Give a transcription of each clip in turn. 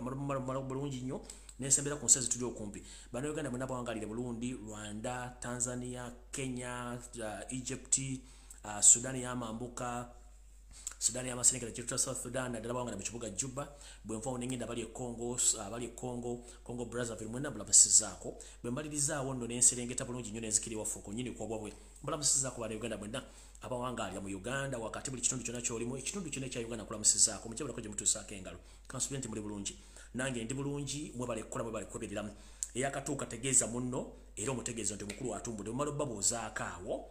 Bulungi nnyo nensembera ku nsi tuli okumpi. Bannayuganda mwenna bawangalire Burundi, Rwanda, Tanzania, Kenya, Egypt, Sudan y'amambuka, Sudan y'amaserengeta gyetuta South Sudan, naddala bawangala mu kibuga Juba. Bwe nvaawo ne ngenda bali e Congo, abali e Congo, Congo Brazzaville, mwenna mbalamusizaako. Bwe mmalirizzaawo nno ne nserengeta bulungi nnyo ne nzikira ewaffe okwennyini kwabwabwe. Mbalamusizaako Bannayuganda mwenna abawangaalira mu Uganda wakati, buli kitundu kyonna ky'olimu, ekitundu kyonna ekya Uganda nkulamusizaako. Mukyebulako gye mutuusaako engalo. Kansuubire nti muli bulungi. Nange ndi bulungi, mwebale kukola, mwebale kwebereramu. Eyakatuuka tegeeza munno era omutegeeza nti omukulu atumbudde. Bwemala obbabuuzaako awo,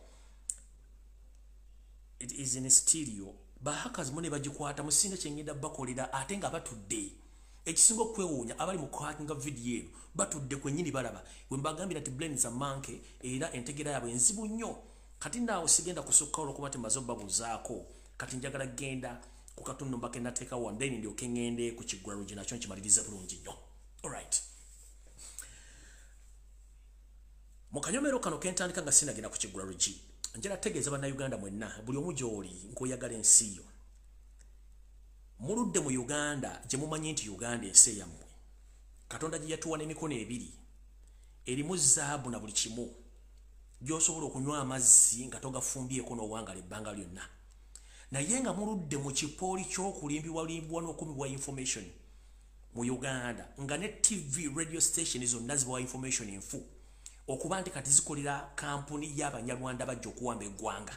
it is in stereo. Bahackers mune bagikwata musinga kyengenda bakolera ate nga batudde. Ekisinga okwewuunya abali mu kuhackinga video eno batudde kwennyini balaba. Bwe mbagambira nti brains are monkey era entegeera yaabwe enzibu nnyo. Kati naawe sigenda kusukka olw'okuba temaze obbabuuzaako. Kati njagala genda ku katundu mbake nateeka wano then ndyoke ŋŋende ku kiggulalogi nakyo nkimalirize bulungi nnyo. Alright. Mu kanyomero kano kentandika nga sinagenda ku kiggulalogi, njala tegeeza Bannayuganda mwenna buli omu gy'oli ng'oyagala ensi yo. Muludde mu Uganda gye mumanyi nti Uganda ensi eyammwe. Katonda gye yatuwa n'emikono ebiri erimu zaabu na buli kimu gy'osobola okunywa amazzi nga togafumbyeko n'owangala ebbanga lyonna. Naye nga muludde mu kipooli ky'okulimbibwalimbibwa n'okumibwa information mu Uganda, nga ne TV radio station zonna zibawa information enfu okuba nti kati zikolera kampuni y'Abanyarwanda bajja okuwamba eggwanga.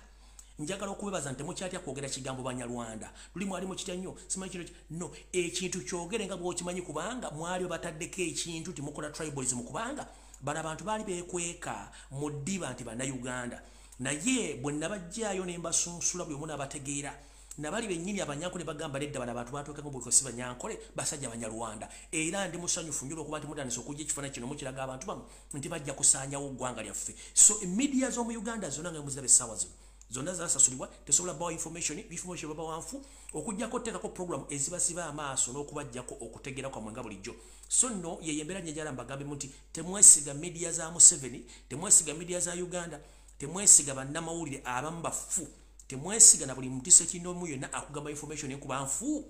Njagala okubebaza nti temukyatya kwogera kigambo Banyarwanda. Luli mwali mukitya nnyo, simanyi kino no ekintu kyogere nga bw'okimanyi kubanga mwali bataddeko ekintu timukola tribalism kubanga bano abantu baali beekweka mu ddiba nti Bannayuganda. Naye bwe nabajjaayo ne mbasunsula buli omu n'abategeera, nabali bennyini Abanyankole bagamba nedda bano abantu baatwekako bwekosi Banyankole basajja Banyarwanda. Era ndi musanyufu nnyo olw'okuba nti mutandise okujja ekifaananyi kino mukiraga abantu bano nti bajja kusaanyawo ggwanga lyaffe. So media z'omu Uganda zonna nga muziraba essaawa zino zonna zasasulibwa, tesobola bawa information, information babawa nfu okuggyako oteekako program ezibasiba amaaso n'okubaggyako okutegeera kwammwe nga bulijjo. So nno yeyo embeera njagala mbagambemu nti temwesiga media za Museveni, temwesiga media za Uganda, temwesiga bannamawulire abamu bafu, temwesiga na buli muntu sekinoomu yenna akugamba information ekuba nfu.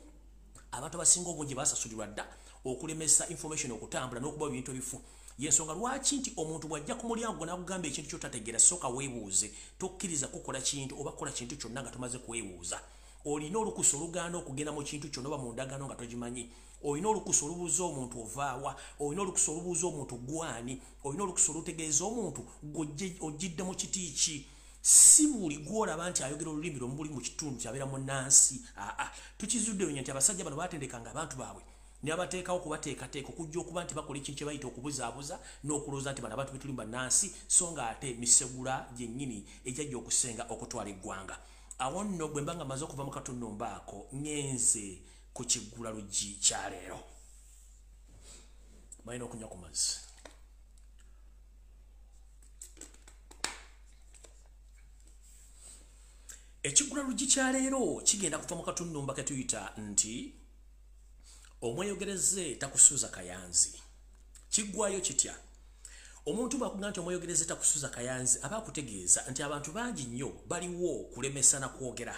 Abantu abasinga obungi basasulirwa dda okulemesa information okutambula n'okuba ebintu ebifu. Yensonga lwaki nti omuntu bw'ajja ku mulyango n'akugamba ekintu ky'otategeera, sooka weebuuze. Tokkiriza kukola kintu oba kukola kintu kyonna nga tomaze kwebuuza. Olina olukusa olugaana okugenda mu kintu kyonna oba mu ndagaano nga togimanyi. Olina olukusa olubuuza omuntu ovaawa, olina olukusa olubuuza omuntu gwani, olina olukusa olutegeeza omuntu ojjidde mu kiti ki. Si buli gw'olaba nti ayogera olulimi lw'omubuli mu kitundu kyabeera munnansi. Aa, tukizudde nti abasajja bano baatendekanga abantu baabwe ne babateekawo okubateekateeka okujja okuba nti bakola ekintu kye bayita okubuzaabuza n'okulowooza nti bano abantu betuli bannansi, so nga ate misegula gyennyini ejajja okusenga okutwala eggwanga. Awo nno bwe mba nga mmaze okuva mu katundu mbaako ŋŋenze ku kiggulalugi kya leero. Balina okunywa ku mazzi. Ekiggulalugi kya leero kigenda kuva mu katundu ke tuyita nti omweyogereze takusuza kayanzi. Kiggwayo kitya? Omuntu bw'akugamba nti omweyogereze takusuza kayanzi aba akutegeeza nti abantu bangi nnyo baliwo kulemesa na kwogera.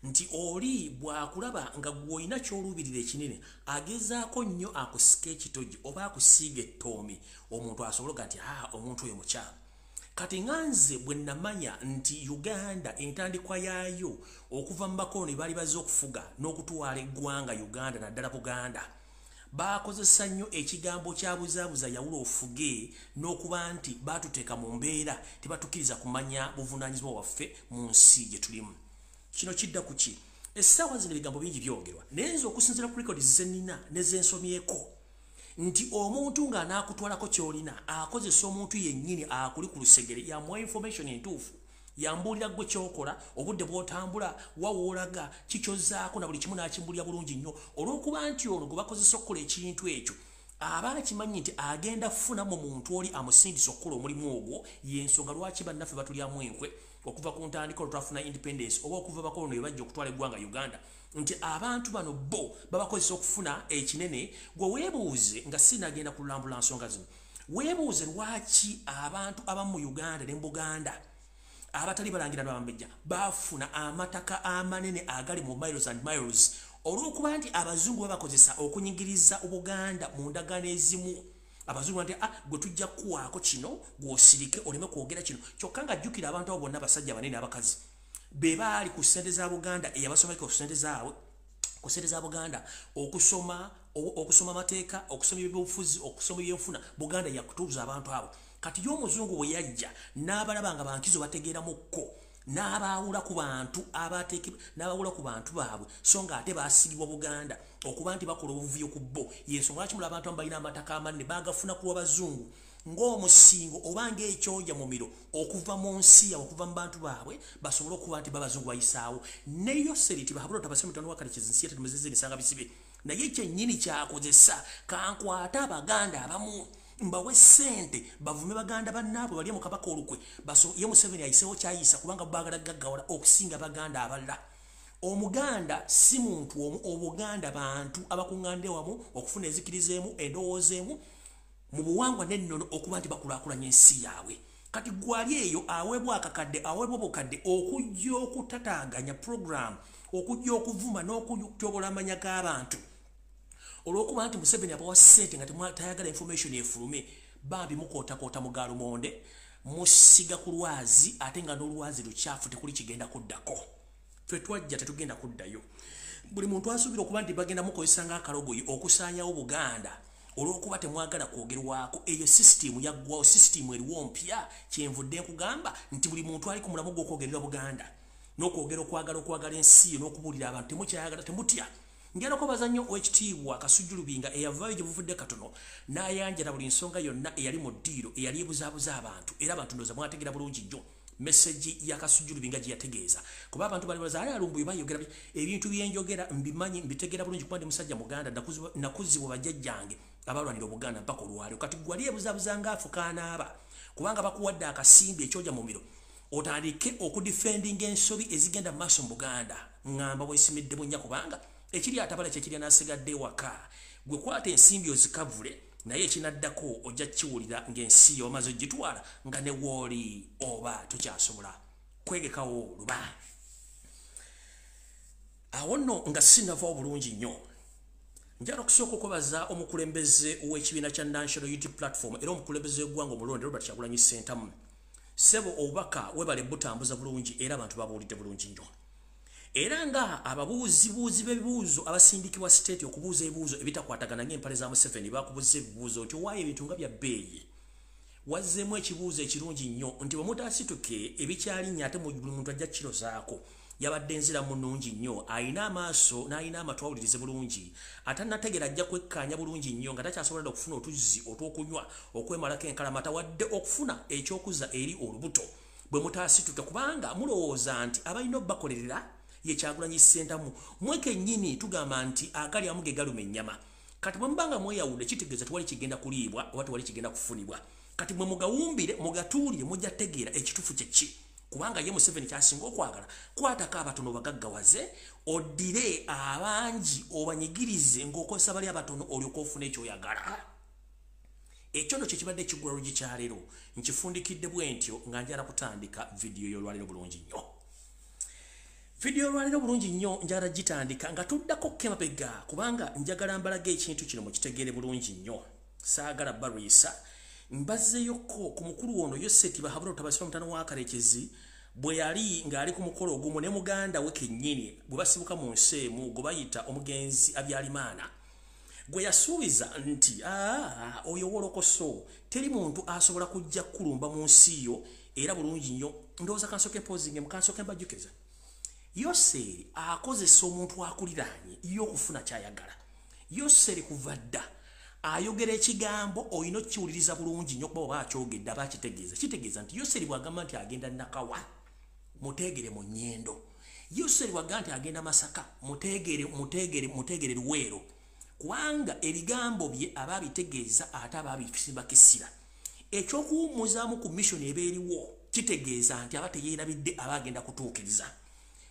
Nti oli bw'akulaba nga gw'olina ky'oluubirira ekinene agezaako nnyo akusika ekitogi oba akusiiga ettoomi omuntu asobole okuga nti omuntu oyo mukyamu. Kati nga nze bwe namanya nti Uganda entandikwa yaayo okuva mu bakoloni baali bazze okufuga n'okutwala eggwanga Uganda naddala Buganda, baakozesa nnyo ekigambo kya buzaabuza yawula ofuge n'okuba nti baatuteeka mu mbeera tebatukkiriza kumanya buvunaanyizibwa bwaffe mu nsi gye tulimu. Kino kidda ku ki? Essaawa zino ebigambo bingi byogerwa, naye nze okusinziira ku records ze nnina ne ze nsomyeko nti omuntu ng'anaakutwalako ky'olina akozesa omuntu yennyini akuli ku lusegere yamuwa information entuufu, yambuulira gwe ky'okola, obudde bw'otambula, wa w'olaga, kikyozzaako na buli kimu n'akimbulira bulungi nnyo. Olw'okuba nti ono gwe bakozesa okukola ekintu ekyo aba akimanyi nti agenda kufunamu muntu oli amusindisa okukola omulimu ogwo, y'ensonga lwaki bannaffe batulyamu enkwe okuva ku ntandikwa lwe twafuna independence oba okuva bakoloni bwe bajja okutwala eggwanga Uganda, nti abantu bano bo babakozesa okufuna ekinene. Gwe weebuuze nga sinagenda kulambula nsonga zino, weebuuze lwaki abantu abamu mu Uganda ne mu Buganda abatali balangira n'abambejja bafuna amataka amanene agali mu miles and miles Olw'okuba nti abazungu babakozesa okunyigiriza Obuganda mu ndagaano ezimu, abazungu nti gwe tujja kuwaako kino, gw'osirike oleme kwogera kino. Kyokka nga jjukira abantu abo bonna abasajja banene n'abakazi be baali ku ssente za Buganda, eyabasomeka ku ssente zaabwe, ku ssente za Buganda, okusoma amateeka, okusoma ebyobufuzi, okusoma ebyenfuna. Buganda yakutuuza abantu abo. Kati y'omuzungu bwe yajja n'abalaba nga bankizo bategeeramukko, n'abaawula ku bantu n'abaawula ku bantu baabwe, so nga ate baasigibwa Buganda okuba nti bakola obuvuyo ku bo. Y'ensonga lwaki mulaba abantu abamu balina amataka amanene baagafuna ku lw'abazungu ng'omusingo oba ng'ekyoja mumiro okuva mu nsi yaabwe, okuva mu bantu baabwe, basobole okuba nti babazungu bayisaawo. Ne Yoseri Tibahabula Tabasira mutano wa Kalekezi nsi yetetumezeze ensanga bisibe, naye kyennyini kyakozesa kankwate Abaganda abamu mbawe ssente bavume baganda bannaabwe balye mu Kabaka olukwe, ye Museveni ayiseewo kyayisa, kubanga baagala gaggawala okusinga Baganda abalala. Omuganda si muntu omu, Obuganda bantu abakuŋŋaanidde wamu okufuna enzikiriza emu, endowooza emu mu buwangwa n'ennono, okuba nti bakulaakulanya ensi yaabwe. Kati gwali eyo aweebwa akakadde, aweebwa obukadde okujja okutataaganya program, okujja okuvuma n'okutyobola amanya g'abantu olw'okuba nti Museveni abawa ssente nga tayagala information efulume. Bambi mukootakoota mu galumonde, musiga ku lwazi, ate nga n'olwazi lukyafu, tekuli kigenda kuddako. Ffe twajja tetugenda kuddayo. Buli muntu asuubira okuba nti bagenda mukozesa ng'akalogoyi okusaanyawo Buganda olw'okuba temwagala kwogerwako, eyo sisitimu yaggwawo, sisitimu eriwo mpya. Kyenvudde nkugamba nti buli muntu ali ku mulamu gw'okwogerera Buganda n'okwogera okwagala okwagala ensi yo n'okubuulira abantu, temukyayagala, temutya. Njagala okwebaza nnyo Oweekitiibwa Kasujju Lubinga eyavaayo gye buvudde katono n'ayanjala buli nsonga yonna eyali mu ddiiro eyali ebuzaabuza abantu, era abantu ndowooza mwategeera bulungi nnyo meseji ya Kasujju Lubinga gye yategeeza, kuba abantu bali baza ali alumbuye bayogera ebintu byenjogera mbimanyi, mbitegeera bulungi kuba ndi musajja Muganda, nakuzibwa bajjajjange abalwanira Obuganda mpaka olwaliro. Kati gwali ebuzaabuza ng'afukaanaaba kubanga bakuwadde akasimbi ekyoja mumiro otandike okudifendinga ensobi ezigenda mu maaso mu Buganda. Ŋŋamba bwesimidde bunnya, kubanga ekiri atabala kyekirya n'asigadde ewaka. Gwe kwata ensimbi ozikavule, naye ekinaddako ojja kiwulira ng'ensi yo omaze ogitwala nga ne wooli oba tokyasobola kwegekawo luba. Awo nno nga sinnavaawo bulungi nnyo, njagala okusooka okwebaza omukulembeze w'ekibiina kya National Unity Platform era omukulembeze w'eggwanga omulonde Robert Kyagulanyi Ssentamu. Ssebo, obubaka webale butambuza bulungi era abantu babuwulidde bulungi nnyo. Era nga ababuuzibuuzi b'ebibuuzo abasindikibwa state okubuuza ebibuuzo ebitakwatagana ng'empale za Museveni bakubuuza ebibuuzo nti owaayo ebintu nga bya bbeeyi, wazzeemu ekibuuzo ekirungi nnyo nti bwe mutaasituke ebikyalinnya ate buli muntu ajja kirozaako. Yabadde nziramu nnungi nnyo, ayina amaaso n'ayina amatu awulirize bulungi, atannategeera ajja kwekkaanya bulungi nnyo nga takyasobola dda okufuna otuzzi otw'okunywa okwemalako enkalamata wadde okufuna ekyokuzza eri olubuto bwe mutaasituke, kubanga mulowooza nti abalina obbakolerera ye Kyagulanyi Ssentamu. Mwe kennyini tugamba nti agali amu ge galuma ennyama. Kati bwe muba nga mweyawudde kitegeeza tewali kigenda kuliibwa oba tewali kigenda kufunibwa. Kati mwe mugawumbire mugatuulire mujja tegeera ekituufu kye ki, kubanga ye Museveni kyasinga okwagala kwatako abatono bagaggawaze, oddire abangi obanyigirize ng'okozesa bali abatono olyoke ofune ekyoyagala. Ekyo nno kye kibadde ekiggula luggi kya leero, nkifundikidde bwe ntyo nga njagala kutandika vidiyo y'olwaleero bulungi nnyo. Vidiyo y'olwaleero bulungi nnyo njagala gitandika nga tuddako kemabega, kubanga njagala mbalaga ekintu kino mukitegeere bulungi nnyo. Saagala balwisa, mbazzeeyokko ku mukulu ono Yoseri Tibahabula Tabasira mutano wa Kalekezi bwe yali ng'ali ku mukolo ogumu ne muganda we kennyini gwe basibuka mu nsi emu gwe bayita omugenzi Abyalimaana, gwe yasuubiza nti oyo wolokoso teri muntu asobola kujja kulumba mu nsi yo. Era bulungi nnyo ndowooza kansooke mpozinge mukansooke mbajjukiza, Yoseri akozesa omuntu akuliraanye ye okufuna ky'ayagala. Yoseri kuva dda ayogera ekigambo olina okukiwuliriza bulungi nnyo, kuba oba akyogedde aba akitegeeza. Kitegeeza nti Yoseri bw'agamba nti agenda Nakawa, muteegere mu Nnyendo. Yoseri bw'agamba nti agenda Masaka, muteegere muteegere muteegere Luweero, kubanga ebigambo bye aba abitegeeza ate aba abisimbakisira. Ekyokuwummuzaamu ku mission eba eriwo kitegeeza nti aba teyeerabidde, aba agenda kutuukiriza.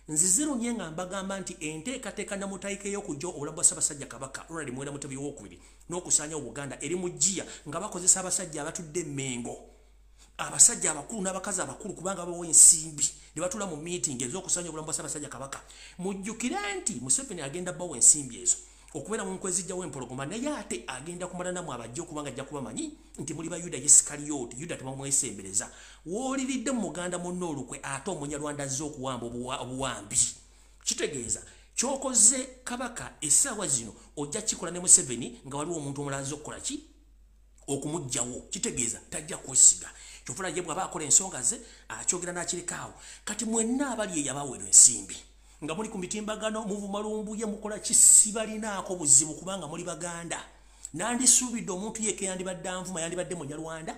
Nzize lunye nga mbagamba nti enteekateeka namutayika ey'okujja obulamu bwa Ssaabasajja Kabaka Ronald Muwenda Mutebi owokubiri n'okusaanyawo Buganda eri mu ggiya nga bakozesa abasajja abatudde Mmengo, Abasajja abakulu n'abakazi abakulu kubanga babawa ensimbi ne batuula mu meeting ez'okusanya obulamu bwa Ssaabasajja Kabaka. Mujjukire nti Museveni agenda bawa ensimbi ezo okubeera mu nkwe ezijjawo empologoma, naye ate agenda kumala nammwe abajja okubanga ajja kubamanyi nti muli ba Yuda Isikariyoti. Yuda tebamwesembereza. Wooliridde mu Muganda munno olukwe ate Omunyarwanda azze okuwamba obuwambi. Kitegeeza kyokoze Kabaka essaawa zino ojja kikola ne Museveni nga waliwo omuntu omulala azze okukola ki? Okumuggyawo. Kitegeeza tajja kwesiga. Kyovula ye bw'aba akola ensonga ze akyogera n'akirekaawo. Kati mwenna abali eyo abaweerwa ensimbi nga muli ku mitimbagano muvuma Lumbuye mukola ki, sibalinaako buzibu kubanga muli Baganda. Nandisuubidde omuntu yekka yandibadde anvuma yandibadde Munyarwanda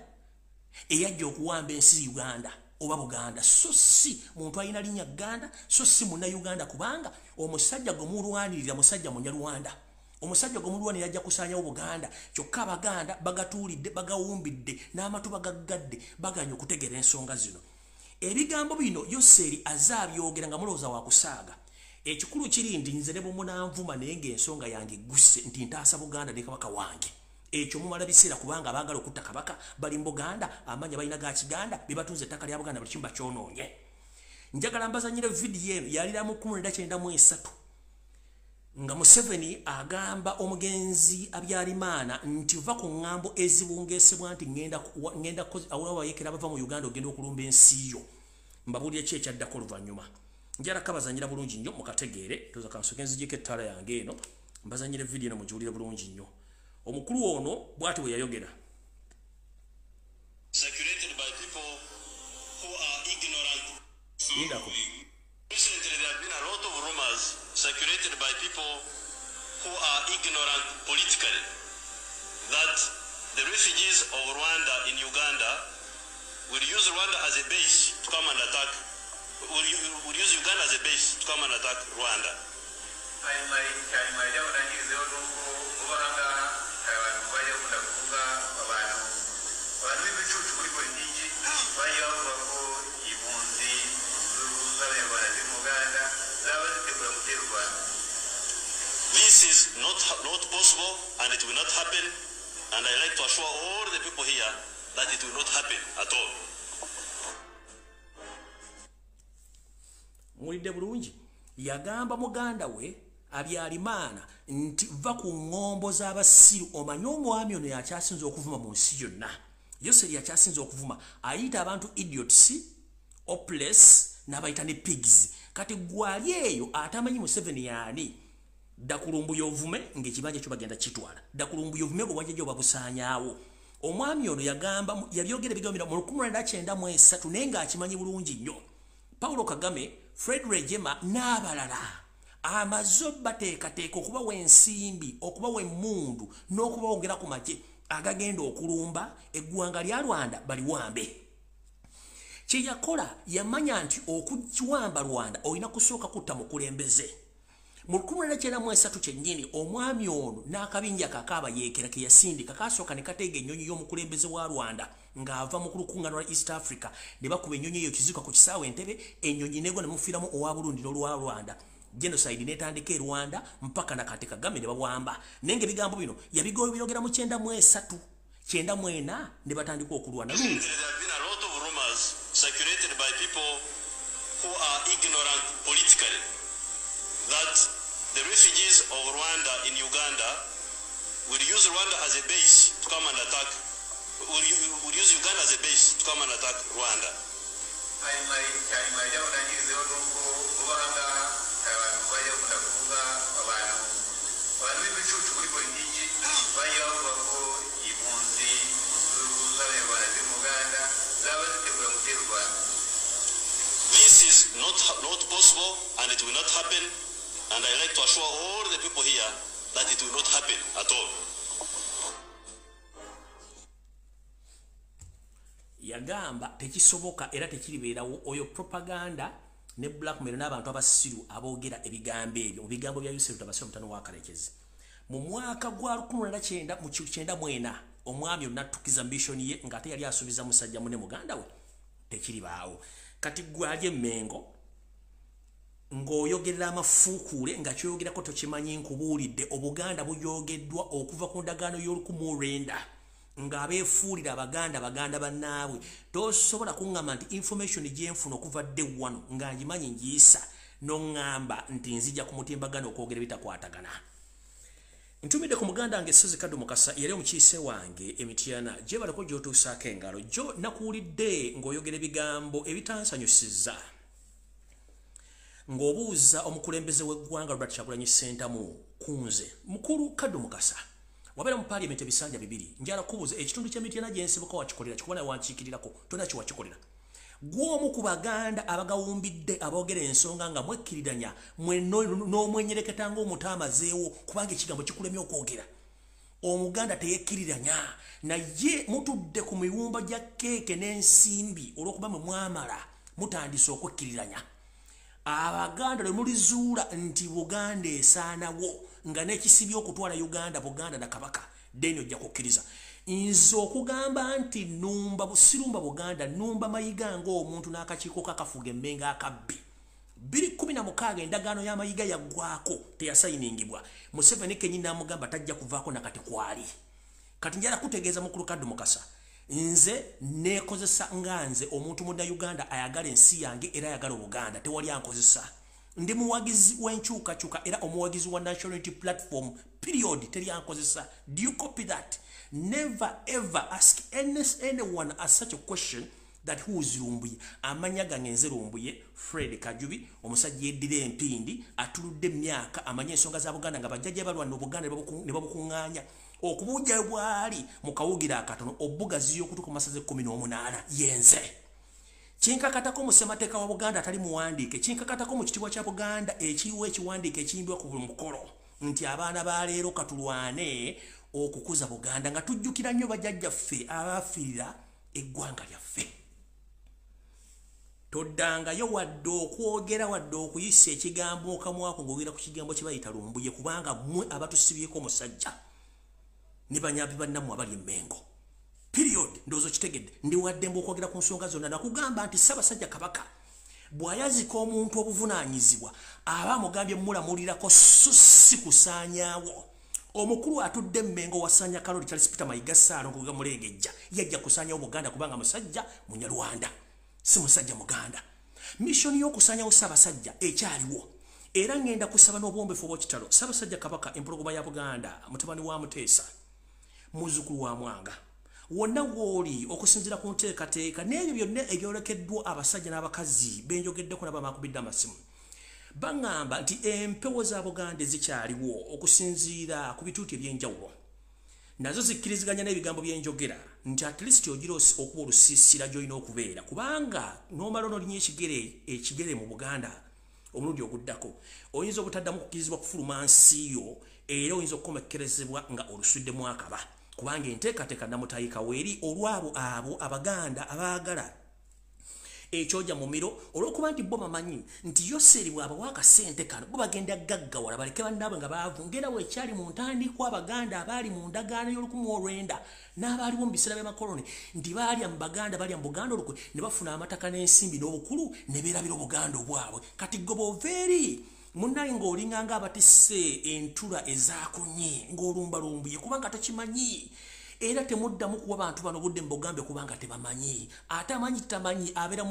eyajja okuwamba ensi Uganda oba Buganda, so si muntu alina linnya Ganda, so si Munnayuganda, kubanga omusajja gwe mulwanirira musajja Munyarwanda. Omusajja gwe mulwanirira ajja kusaanyawo Buganda. Kyokka Abaganda bagatuulidde, bagawumbidde, n'amatu bagaggadde, baganye okutegeera ensonga zino. Ebigambo bino Yoseri azze abyogera nga mulowooza wa kusaaga. Ekikulu kiri nti nze ne bwe munanvuma naye ng'ensonga yange egguse nti ntaasa Buganda ne Kabaka wange. Ekyo mumala biseera kubanga abaagala okutta Kabaka bali mu Buganda, amanya balina ga Kiganda, be batunze ettaka lya Buganda buli kimu bakyonoonye. Njagala mbazannyire vidiyo eno yalira mu 1993 nga Museveni agamba omugenzi Habyarimana nti va ku ŋŋambo ezibungeesebwa nti ŋŋenda awayeekera abava mu Uganda ogenda okulumba ensi yo. Mbabuulire ki ekyaddako oluvannyuma. Njagala kabazannyira bulungi nnyo mukategeere. Toza kansooke nzigyeko ettaala yange eno mbazannyire vidiyo eno mugiwulire bulungi nnyo. Omukulu ono bw'ati bwe yayogera. Circulated by people who are ignorant. Lindako. Recently there have been a lot of rumors circulated by people who are ignorant politically that the refugees of Rwanda in Uganda will use Rwanda as a base to come and attack, will use Uganda as a base to come and attack Rwanda. This is not possible and it will not happen, and I like to assure all the people here that it will not happen at all. Muwulidde bulungi. Yagamba muganda we Habyarimana nti va ku ŋŋombo z'abasiru. Omanye omwami ono yakyasinze okuvuma mu nsi yonna. Yoseri yakyasinze okuvuma, ayita abantu idiots, hopeless, n'abayita ne pigs. Kati gwali eyo atamanyi Museveni yaani, dda ku Lumbuye ovume ng'ekibanja kyo bagenda kitwala, dda ku Lumbuye ovume ng'obwanja gyo babusaanyaawo. Omwami ono yagamba, yabyogera ebigambo bino mu 1993 naye ng'akimanyi bulungi nnyo. Paulo Kagame, Fred Rwigema n'abalala amaze bateekateeka okubawa ensimbi, okubawa emmundu n'okubawongera ku magye agagenda okulumba eggwanga lya Rwanda baliwambe. Kye yakola, yamanya nti okuwamba Rwanda olina kusooka kutta mukulembeze. Mu 1993 kyennyini omwami ono n'akabinja kakaabayeekera ke yasindika kasooka ne kateega ennyonyi y'omukulembeze wa Rwanda ng'ava mu lukuŋŋaana lwa East Africa, ne bakuba ennyonyi eyo kizuka ku kisaawe Entebbe, ennyonyi n'egwa ne mufiiramu owa Burundi n'olwa Rwanda. Genocide n'etandika e Rwanda mpaka nakati Kagame ne bawamba. Naye ng'ebigambo bino yabigobyogera mu 93, 94 ne batandika okulwana. There have been a lot of rumors circulated by people who are ignorant politically that the refugees of Rwanda in Uganda will use Rwanda as a base to come and attack, will use Uganda as a base to come and attack Rwanda. This is not possible and it will not happen, and I like to assure all the people here that it will not happen at all. Yagamba tekisoboka era tekiribeerawo. Oyo propaganda ne blackmail n'abantu abasiru aboogera ebigambo ebyo mu bigambo bya Yusuf Tabasira mutano wa Karekezi. Mu mwaka gwa 1994 omwami onattukiza mission ye ng'ate yali asuubiza musajja munne muganda we tekiribaawo. Kati gwali emmengo ng'oyogerera amafuukuule nga kyoyogerako tokimanyi. Nkubuulidde, Obuganda buyogeddwa okuva ku ndagaano y'olukumi olwenda Ng'abeefuulira abaganda baganda bannaabwe. Tosobola kuŋŋamba nti information gyenfuna okuva dde wano nga ngimanyi ngiyisa, n'oŋŋamba nti nzija ku mutimbagano okwogera ebitakwatagana. Ntumidde ku muganda wange Ssozi Kaddu Mukasa, yali omukiise wange emityana gye baleko gy'otuusaako engalo. Gyo nakuwulidde ng'oyogera ebigambo ebitansanyusizza, ng'obuuza omukulembeze w'eggwanga Robert Kyagulanyi Ssentamu ku nze. Mukulu Kaddu Mukasa, wabeera mu paaliyamenti ebisanja 2, njala kubuuza ekitundu ky'emityana gyensibuka wakikolera kikuba nawe wankiikirirako tonna kiwakikolera. Gw'omu ku baganda abagawumbidde aboogera ensonga nga mwekkiriranya n'omwenyereketa ng'omuto amazeewo, kubanga ekigambo kikulemye okwogera. Omuganda teyekkiriranya, naye mutudde ku miwumba gya keeke n'ensimbi olw'okuba mwe mwamala mutandise okwekkiriranya. Abaganda lwe mulizuula nti Buganda esaanawo nga n'ekisibye okutwala Uganda Buganda na Kabaka, then ojja kukkiriza. Nze okugamba nti numba sirumba Buganda, numba Mayiga ng'omuntu n'akakiiko kakafuga emmengo akabbi. 2016 endagaano ya Mayiga yaggwako, teyasayiningibwa. Museveni kennyini n'amugamba tajja kuvaako nakati kwali. Kati njala kutegeeza mukulu Kaddu Mukasa, nze neekozesa nga nze omuntu munnayuganda ayagala ensi yange era ayagala Obuganda, tewali ankozesa. Ndi muwagizi w'enkyukakyuka era omuwagizi wa National Unity Platform, period, teri ankozesa. Do you copy that? Never ever ask anyone ask such a question that who is Lumbuye. Amanya gange nze Lumbuye Fred Kajubi, omusajja yeddira empindi, atuludde emyaka, amanye ensonga za Buganda nga bajjajja balwana Obuganda ne babukuŋŋaanya okubujja bwali mu kawugira akatono obugaziyo okutuuka mu masaza 18. Yenze kinkakatako mu ssemateeka wa Buganda atali muwandiike, kinkakatako mu kitiibwa kya Buganda ekiriwo ekiwandiike ekiyimbibwa ku buli mukolo nti abaana ba leero katulwane okukuza Buganda nga tujjukira nnyo bajjajjaffe abaafiirira eggwanga lyaffe. Toddangayo wadde okwogera wadde okuyisa ekigambo okamwako ng'ogera ku kigambo kye bayita Lumbuye, kubanga mmwe abatusibyeko omusajja ne banyambi bannammwe abali emmengo. Period. Ndowooza okitegedde. Ndi waddembe okwogera ku nsonga zonna. Nakugamba nti Ssaabasajja Kabaka bw'ayazika omuntu obuvunaanyizibwa aba amugambye mulamulirako, so si kusaanyaawo. Omukulu atudde emmengo wasaanya Kaloli Charles Peter Mayiga Ssaalongo Mulengejja yajja kusaanyawo Buganda kubanga musajja Munyarwanda, si musajja Muganda. Mission y'okusaanyawo Ssaabasajja ekyaliwo, era ngenda kusaba n'obuwombeefu obw'ekitalo Ssaabasajja Kabaka empologoma ya Buganda, mutabani wa Muteesa, muzzukulu wa Mwanga, wonna w'oli okusinziira ku nteekateeka n'ebyo byonna ebyolekeddwa abasajja n'abakazi benjogeddeko n'abamakubidde amasimu, baŋŋamba nti empewo za Buganda ezikyaliwo okusinziira ku bituuti ebyenjawulo nazo zikkiriziganya n'ebigambo byenjogera nti at least ogira okuba olusiisira gy'olina okubeera, kubanga n'omala onolinya ekigere mu Buganda omulundi oguddako oyinza obutaddamu kukkirizibwa kufuluma nsi yo, era oyinza okukomekkerezebwa nga olusuddemu akaba, kubanga enteekateeka namutayika weeri olwabo abo abaganda abaagala ekyoja mumiro, olw'okuba nti bo bamanyi nti Yoseri bw'abawa akasente kano bo bagenda gaggawala baleke bannaabwe nga baavu, ng'era bwekyali mu ntandikwa abaganda abaali mu ndagaano y'olukumi olwenda n'abaaliwo mu biseera by'amakoloni nti baalya mu baganda, balya mu Buganda olukwe ne bafuna amataka n'ensimbi n'obukulu ne beerabira Obuganda obwabwe. Kati gwe bw'ova eri munnaye ng'olinganga abatisse entula ezaakunye ng'olumbalumbuye kubanga tokimanyi, era temuddamu kuwa bantu bano budde mubugambe kubanga tebamanyi. Ate amanyi tamanyi abeera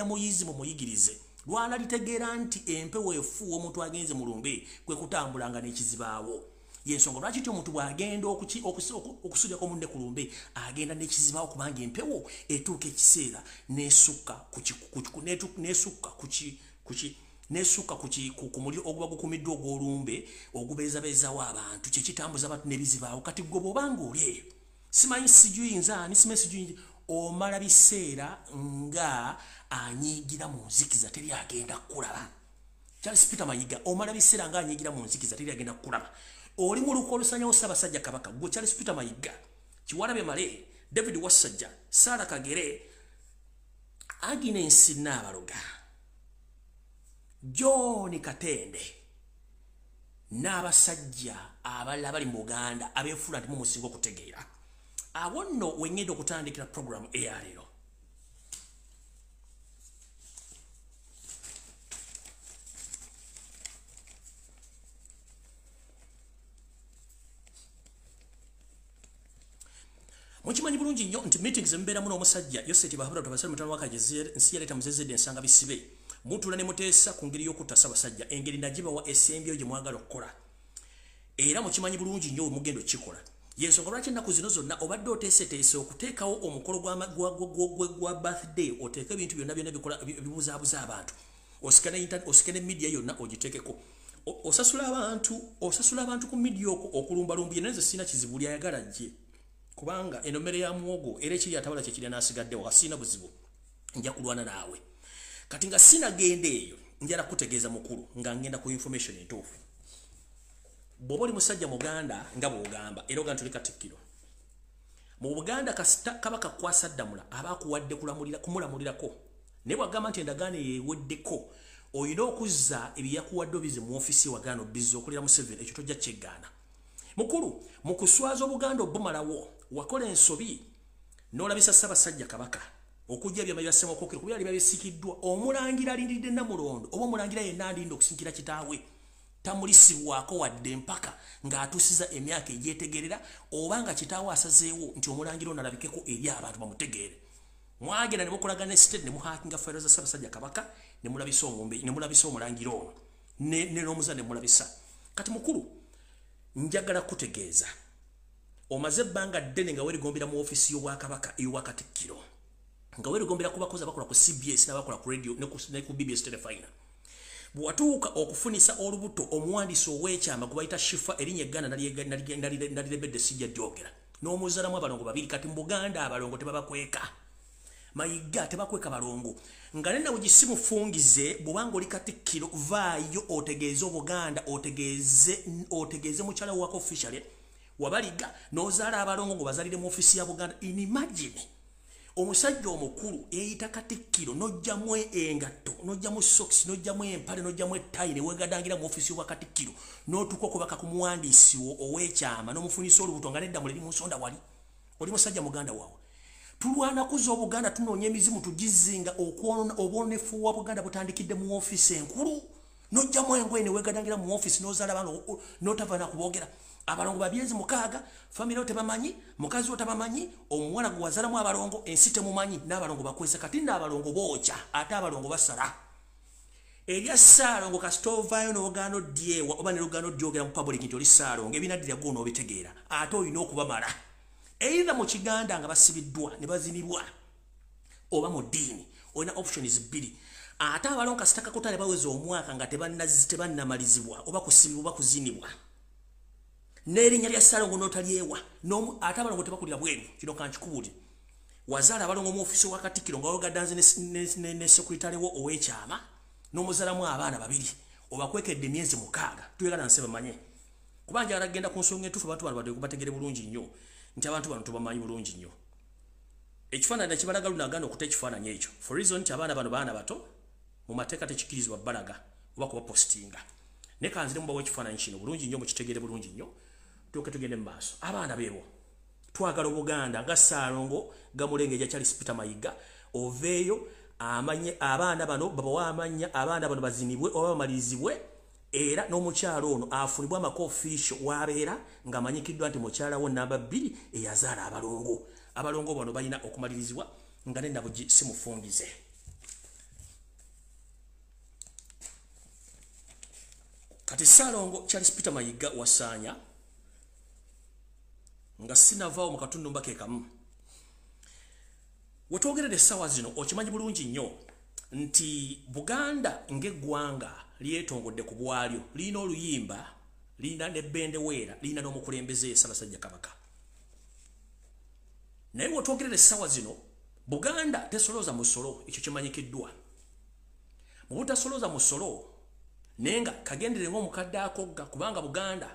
muyizi mumuyigirize lwana litegeera nti empewo efuuwa omuntu agenze mu lumbe kwe kutambulanga n'ekizibaawo. Yensonga lwaki ti omuntu bw'agenda okusulyako munne ku lumbe agenda n'ekizibaawo, kubanga empewo etuuka ekiseera nesukka ku muliro oguba gukumiddwa ogw'olumbe ogubeezabeezawo abantu, kyekitambuza abantu n'ebizibaawo. Kati gwe bw'obanga oli eyo simanyi sijuyinza ani simanyi sijuyinza, omala biseera nga anyiigira mu nzikiza teri agenda kukulaba. Charles Peter Mayiga omala biseera nga anyiigira mu nzikiza teri agenda kukulaba. Oli mu luko olusanyawo Ssaabasajja Kabaka, gwe Charles Peter Mayiga, Kiwalabye Male, David Wassajja, Sarah Kagere, Agnes Nnaabaloga, John Katende n'abasajja abalala bali mu Buganda abeefuula nti mumusinga okutegeera. Awo nno we ŋŋenda okutandikira puroguramu eyaleero. Mukimanyi bulungi nnyo nti meetings embeeramu n'omusajja Yoseti Bahabura Tabasale mutano wakaje nsi yaleeta muzezedde ensanga bisibe. Mutuula ne muteesa ku ngeri y'okutta Ssaabasajja, engeri nagibawa essembyo gye mwagala okukola. Era mukimanyi bulungi nnyo mugendo kikola. Yensonga lwaki ennaku zino zonna obadde oteeseteese okuteekawo omukolo gwa birthday, oteeke ebintu byonna byonna bikola ebibuzaabuza abantu. Osike ne media yonna ogiteekeko. Osasula abantu ku media okwo okulumbalumbye, naye nze sirina kizibu lyayagala gye. Kubanga eno mmere ya muwogo era ekiri atabala kye kirya n'asigaddewo, sirina buzibu, nja kulwana naawe. Kati nga sinagenda eyo, njala kutegeeza mukulu nga ngenda ku information entuufu. Bw'oba oli musajja Muganda nga bw'ogamba era ogamba tuli Katikkiro. Mu Buganda kasita Kabaka kwasa ddamula aba akuwadde kumulamulirako. Naye bw'agamba nti endagaano eweddeko, olina okuzza ebyakuwadde obize mu ofiisi wagaana obizza okulira Museveni, ekyo tojja kyegaana. Mukulu, mu kuswaza Obuganda obumalawo, wakola ensobi n'olabisa Ssaabasajja Kabaka okujja ebyama bya Ssemakokiro kuba byali bisikiddwa. Omulangira alindiridde Namulondo oba omulangira yenna alinda okusinkira kitaawe tamulisibwako wadde mpaka ng'atuusiza emyaka egyetegerera oba nga kitaawe asazeewo nti omulangira ono alabikeko eri abantu bamutegeere. Mwagenda ne mukolagana ne state ne muhakinga fayiro za Ssaabasajja Kabaka ne mulabisa omumbe ne mulabisa omulangira ono ne n'omuza ne mulabisa. Kati mukulu, njagala kutegeeza omaze ebbanga ddene nga weerigombera mu ofiisi y'Obwakabaka ey'Obwakatikkiro, nga weerigombera ku bakozi abakola ku CBS n'abakola ku radio ne ku BBS Telefina. Bw'atuuka okufunisa olubuto omuwandiisi ow'ekyama gwe bayita Shifa, erinnya egganda naliremedde sijja lyogera, n'omuzaalamu abalongo babiri. Kati mu Buganda abalongo tebabakweka, Mayiga tebakweka balongo. Nga ne nawe gisimufungize bw'obanga oli Katikkiro, vaayo otegeeze Obuganda, otegeeze mukyala wako officially wabaliga n'ozaala abalongo ng'obazaalire mu ofiisi ya Buganda. Imagine omusajja omukulu eyita Katikkiro n'ojjamu engatto, n'ojjamu socks, n'ojjamu empale, n'ojjamu ettayi ne weegadangira mu ofiisi y'Obwakatikkiro n'otuuka okubaka ku muwandiisi wo ow'ekyama n'omufunisa olubuto nga nedda muleri mu nsonda wali. Oli musajja muganda waawe. Tulwana kuzza Obuganda, tunoonya emizimu tugizinga okwonoona obwonefu wa Buganda butandikidde mu ofiisi enkulu. N'ojjamu engoye ne weegadangira mu ofiisi n'ozaala abaana n'otava na kuboogera. Abalongo ba myezi 6, famire yo tebamanyi, mukazi wo tabamanyi, omuwala gwe wazaalamu abalongo ensi temumanyi, n'abalongo bakwesa. Kati nno abalongo bookya ate abalongo basala. Erya Ssaalongo kasita ovaayo n'ogaana oddyewa oba ne lugaana odyogera mu public nti oli Ssaalongo, ebinaddira gwo n'obitegeera, ate olina okubamala. Either mu Kiganda nga basibiddwa ne bazinibwa oba mu ddiini, olina options bbiri. Ate abalongo kasita kakutale baweza omwaka nga tebannamalizibwa oba kusibibwa oba kuzinibwa, n'erinnya lya Ssaalongo n'otalyewa, ate abalongo tebakulira bweru. Kino kankikubuulire. Wazaala abalongo mu ofiisi wa Katikkiro nga weegaddanze ne sekuritale wo ow'ekyama n'omuzaalamu abaana babiri, obakwekedde emyezi 6. Tuyagala nsi bamanye, kuba njagala kugenda ku nsonga entuufu abantu bano bategere bulungi nnyo nti abantu bano tubamanyi bulungi nnyo. Ekifaananyi nakibalaga lunagaana okuta ekifaananyi ekyo for reason nti abaana bano baana bato, mu mateeka tekikirizibwa balaga oba kubapositinga. Naye kanzire mubawa ekifaananyi kino bulungi nnyo mukitegere bulungi nnyo, tuuke tugende mu maaso. Abaana beebo twagala Obuganda nga Ssaalongo Gamulengeja Charles Peter Mayiga oveeyo amanye abaana bano babawa amannya, abaana bano bazinibwe oba bamalirizibwe, era n'omukyalo ono afunibwe amaka official w'abeera ng'amanyikiddwa nti mukyala wo namba 2 eyazaala abalongo. Abalongo bano balina okumalirizibwa nga ne Nabugi simufungize. Kati Ssaalongo Charles Peter Mayiga wasaanya nga sinavaawo mu katundu mbake kamu. Wetwogerera essaawa zino okimanyi bulungi nnyo nti Buganda ng'eggwanga lyetongodde ku bwalyo, lirina oluyimba, lirina ne bbendeweera, lirina n'omukulembeze Ssaabasajja Kabaka. Naye wetwogerera essaawa zino Buganda tesolooza musolo, ekyo kimanyikiddwa. Mu butasolooza musolo naye nga kagendere ng'omukadde akogga, kubanga Buganda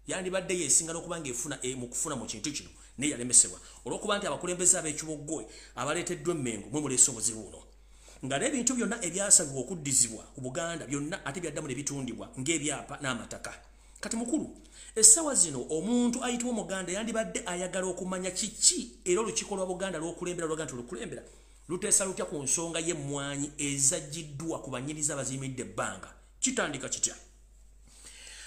yandibadde yeesinga n'okuba ng'efuna mu kufuna mu kintu kino, naye yalemesebwa olw'okuba nti abakulembeze ab'ekiboggwe abaleeteddwa Emmengo mwe muleese obuzibu buno. Nga n'ebintu byonna ebyasabibwa okuddizibwa ku Buganda byonna ate byaddamu ne bitundibwa ng'ebyapa n'amataka. Kati mukulu, essaawa zino omuntu ayitibwa Omuganda yandibadde ayagala okumanya kiki era olukiiko lwa Buganda lw'okulembera lwaga nti olukulembera luteesa lutya ku nsonga y'emmwanyi ezaggiddwa ku bannyinizo abaziyimiridde ebbanga. Kitandika kitya?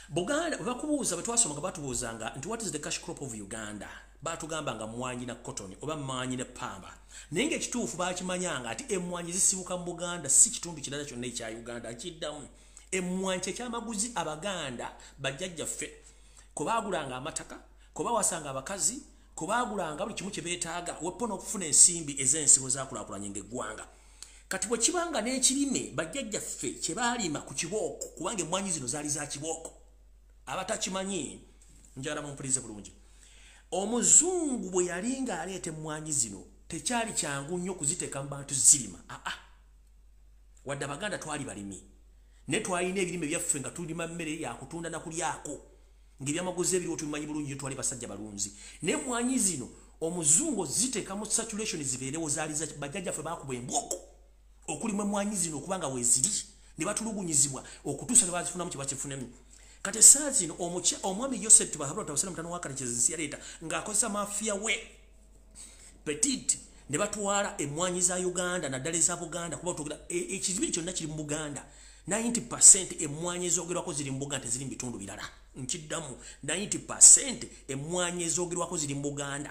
Buganda bwe bakubuuza, bwe twasomanga batubuuzanga nti what is the cash crop of Uganda? Batugamba nga mwanyi na cotton oba mwanyi ne pamba. Naye ng'ekituufu bakimanyanga ati emmwanyi zisibuka mu Buganda, si kitundu kirala kyonna ekya Uganda. Kiddamu, emmwanyi kyekyamaguzi Abaganda bajjajjaffe kwe baagulanga amataka, kwe bawasanga abakazi, kwe baagulanga buli kimu kye beetaaga wepona okufuna ensimbi ez'ensibo zakulaakulanye ng'eggwanga. Kati bwe kibanga n'ekirime bajjajjaffe kye baalima ku kibooko, kubanga emmwanyi zino zaali za kibooko, abatakimanyi njagala mumpulize bulungi. Omuzungu bwe yali ng'aleeta emmwanyi zino tekyali kyangu nnyo kuziteeka mu bantu zirima. Aa, wadde Abaganda twali balimi, naye twalina ebirime byaffe nga tulima mmere yakutunda na kulyako, ng'ebyamaguzi ebiriwo tubimanyi bulungi nnyo, twali basajja balunzi. Naye emmwanyi zino omuzungu ziteeka mu saturation zibeerewo, zaali bajjajjaffe baakuba embooko okulima emmwanyi zino okubanga weeziri, ne batulugunyizibwa okutuusa ne bazifunamu kye bakifunemu. Kati essaawa zino omwami Yosef Tibuhaburwa Tabasira mutano wa Kalekezi yaleeta ng'akozesa mafia we Petit ne batwala emmwanyi za Uganda naddala eza Buganda, kuba twogera ekizibiri kyonna kiri mu Buganda. 90% emmwanyi ezoogerwako ziri mu Buganda, teziri mu bitundu birala. Nkiddamu, 90% emmwanyi ezoogerwako ziri mu Buganda.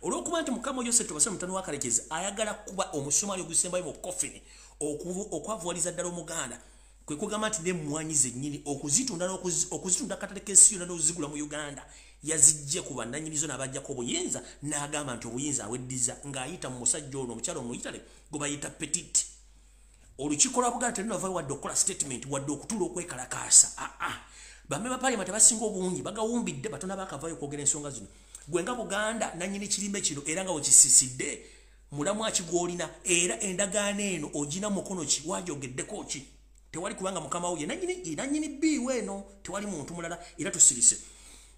Olw'okuba nti Mukama Yosef Tibuhaburwa mutano wa Kalekezi ayagala kuba omusumaali ogusembayo mu coffin okwavuwaliza ddala Omuganda, kwe kugamba nti n'emmwanyi zennyini okuzitunda okuzitunda akatale k'ensi yonna n'ozigula mu Uganda yazijje ku bannannyinizo n'abajjako obuyinza, n'agamba nti obuyinza aweddiza ng'ayita mu musajja ono omukyala omuyitale gwe bayita Petit. Olukiiko lwa Buganda terunavaayo wadde okukola statement wadde okutuula okwekalakaasa. Aa, bamemba ba parliament abasinga obungi bagawumbidde, batono baakavaayo okwogera ensonga zino. Gwe nga Buganda nannyini kirime kino era nga wekisiisidde, mulamu akigwolina, era endagaano eno ogina mukono ki, wagyogeddeko ki? Tewali, kubanga mukama wo ye nannyini bbiiwe eno, tewali muntu mulala, era tusirise.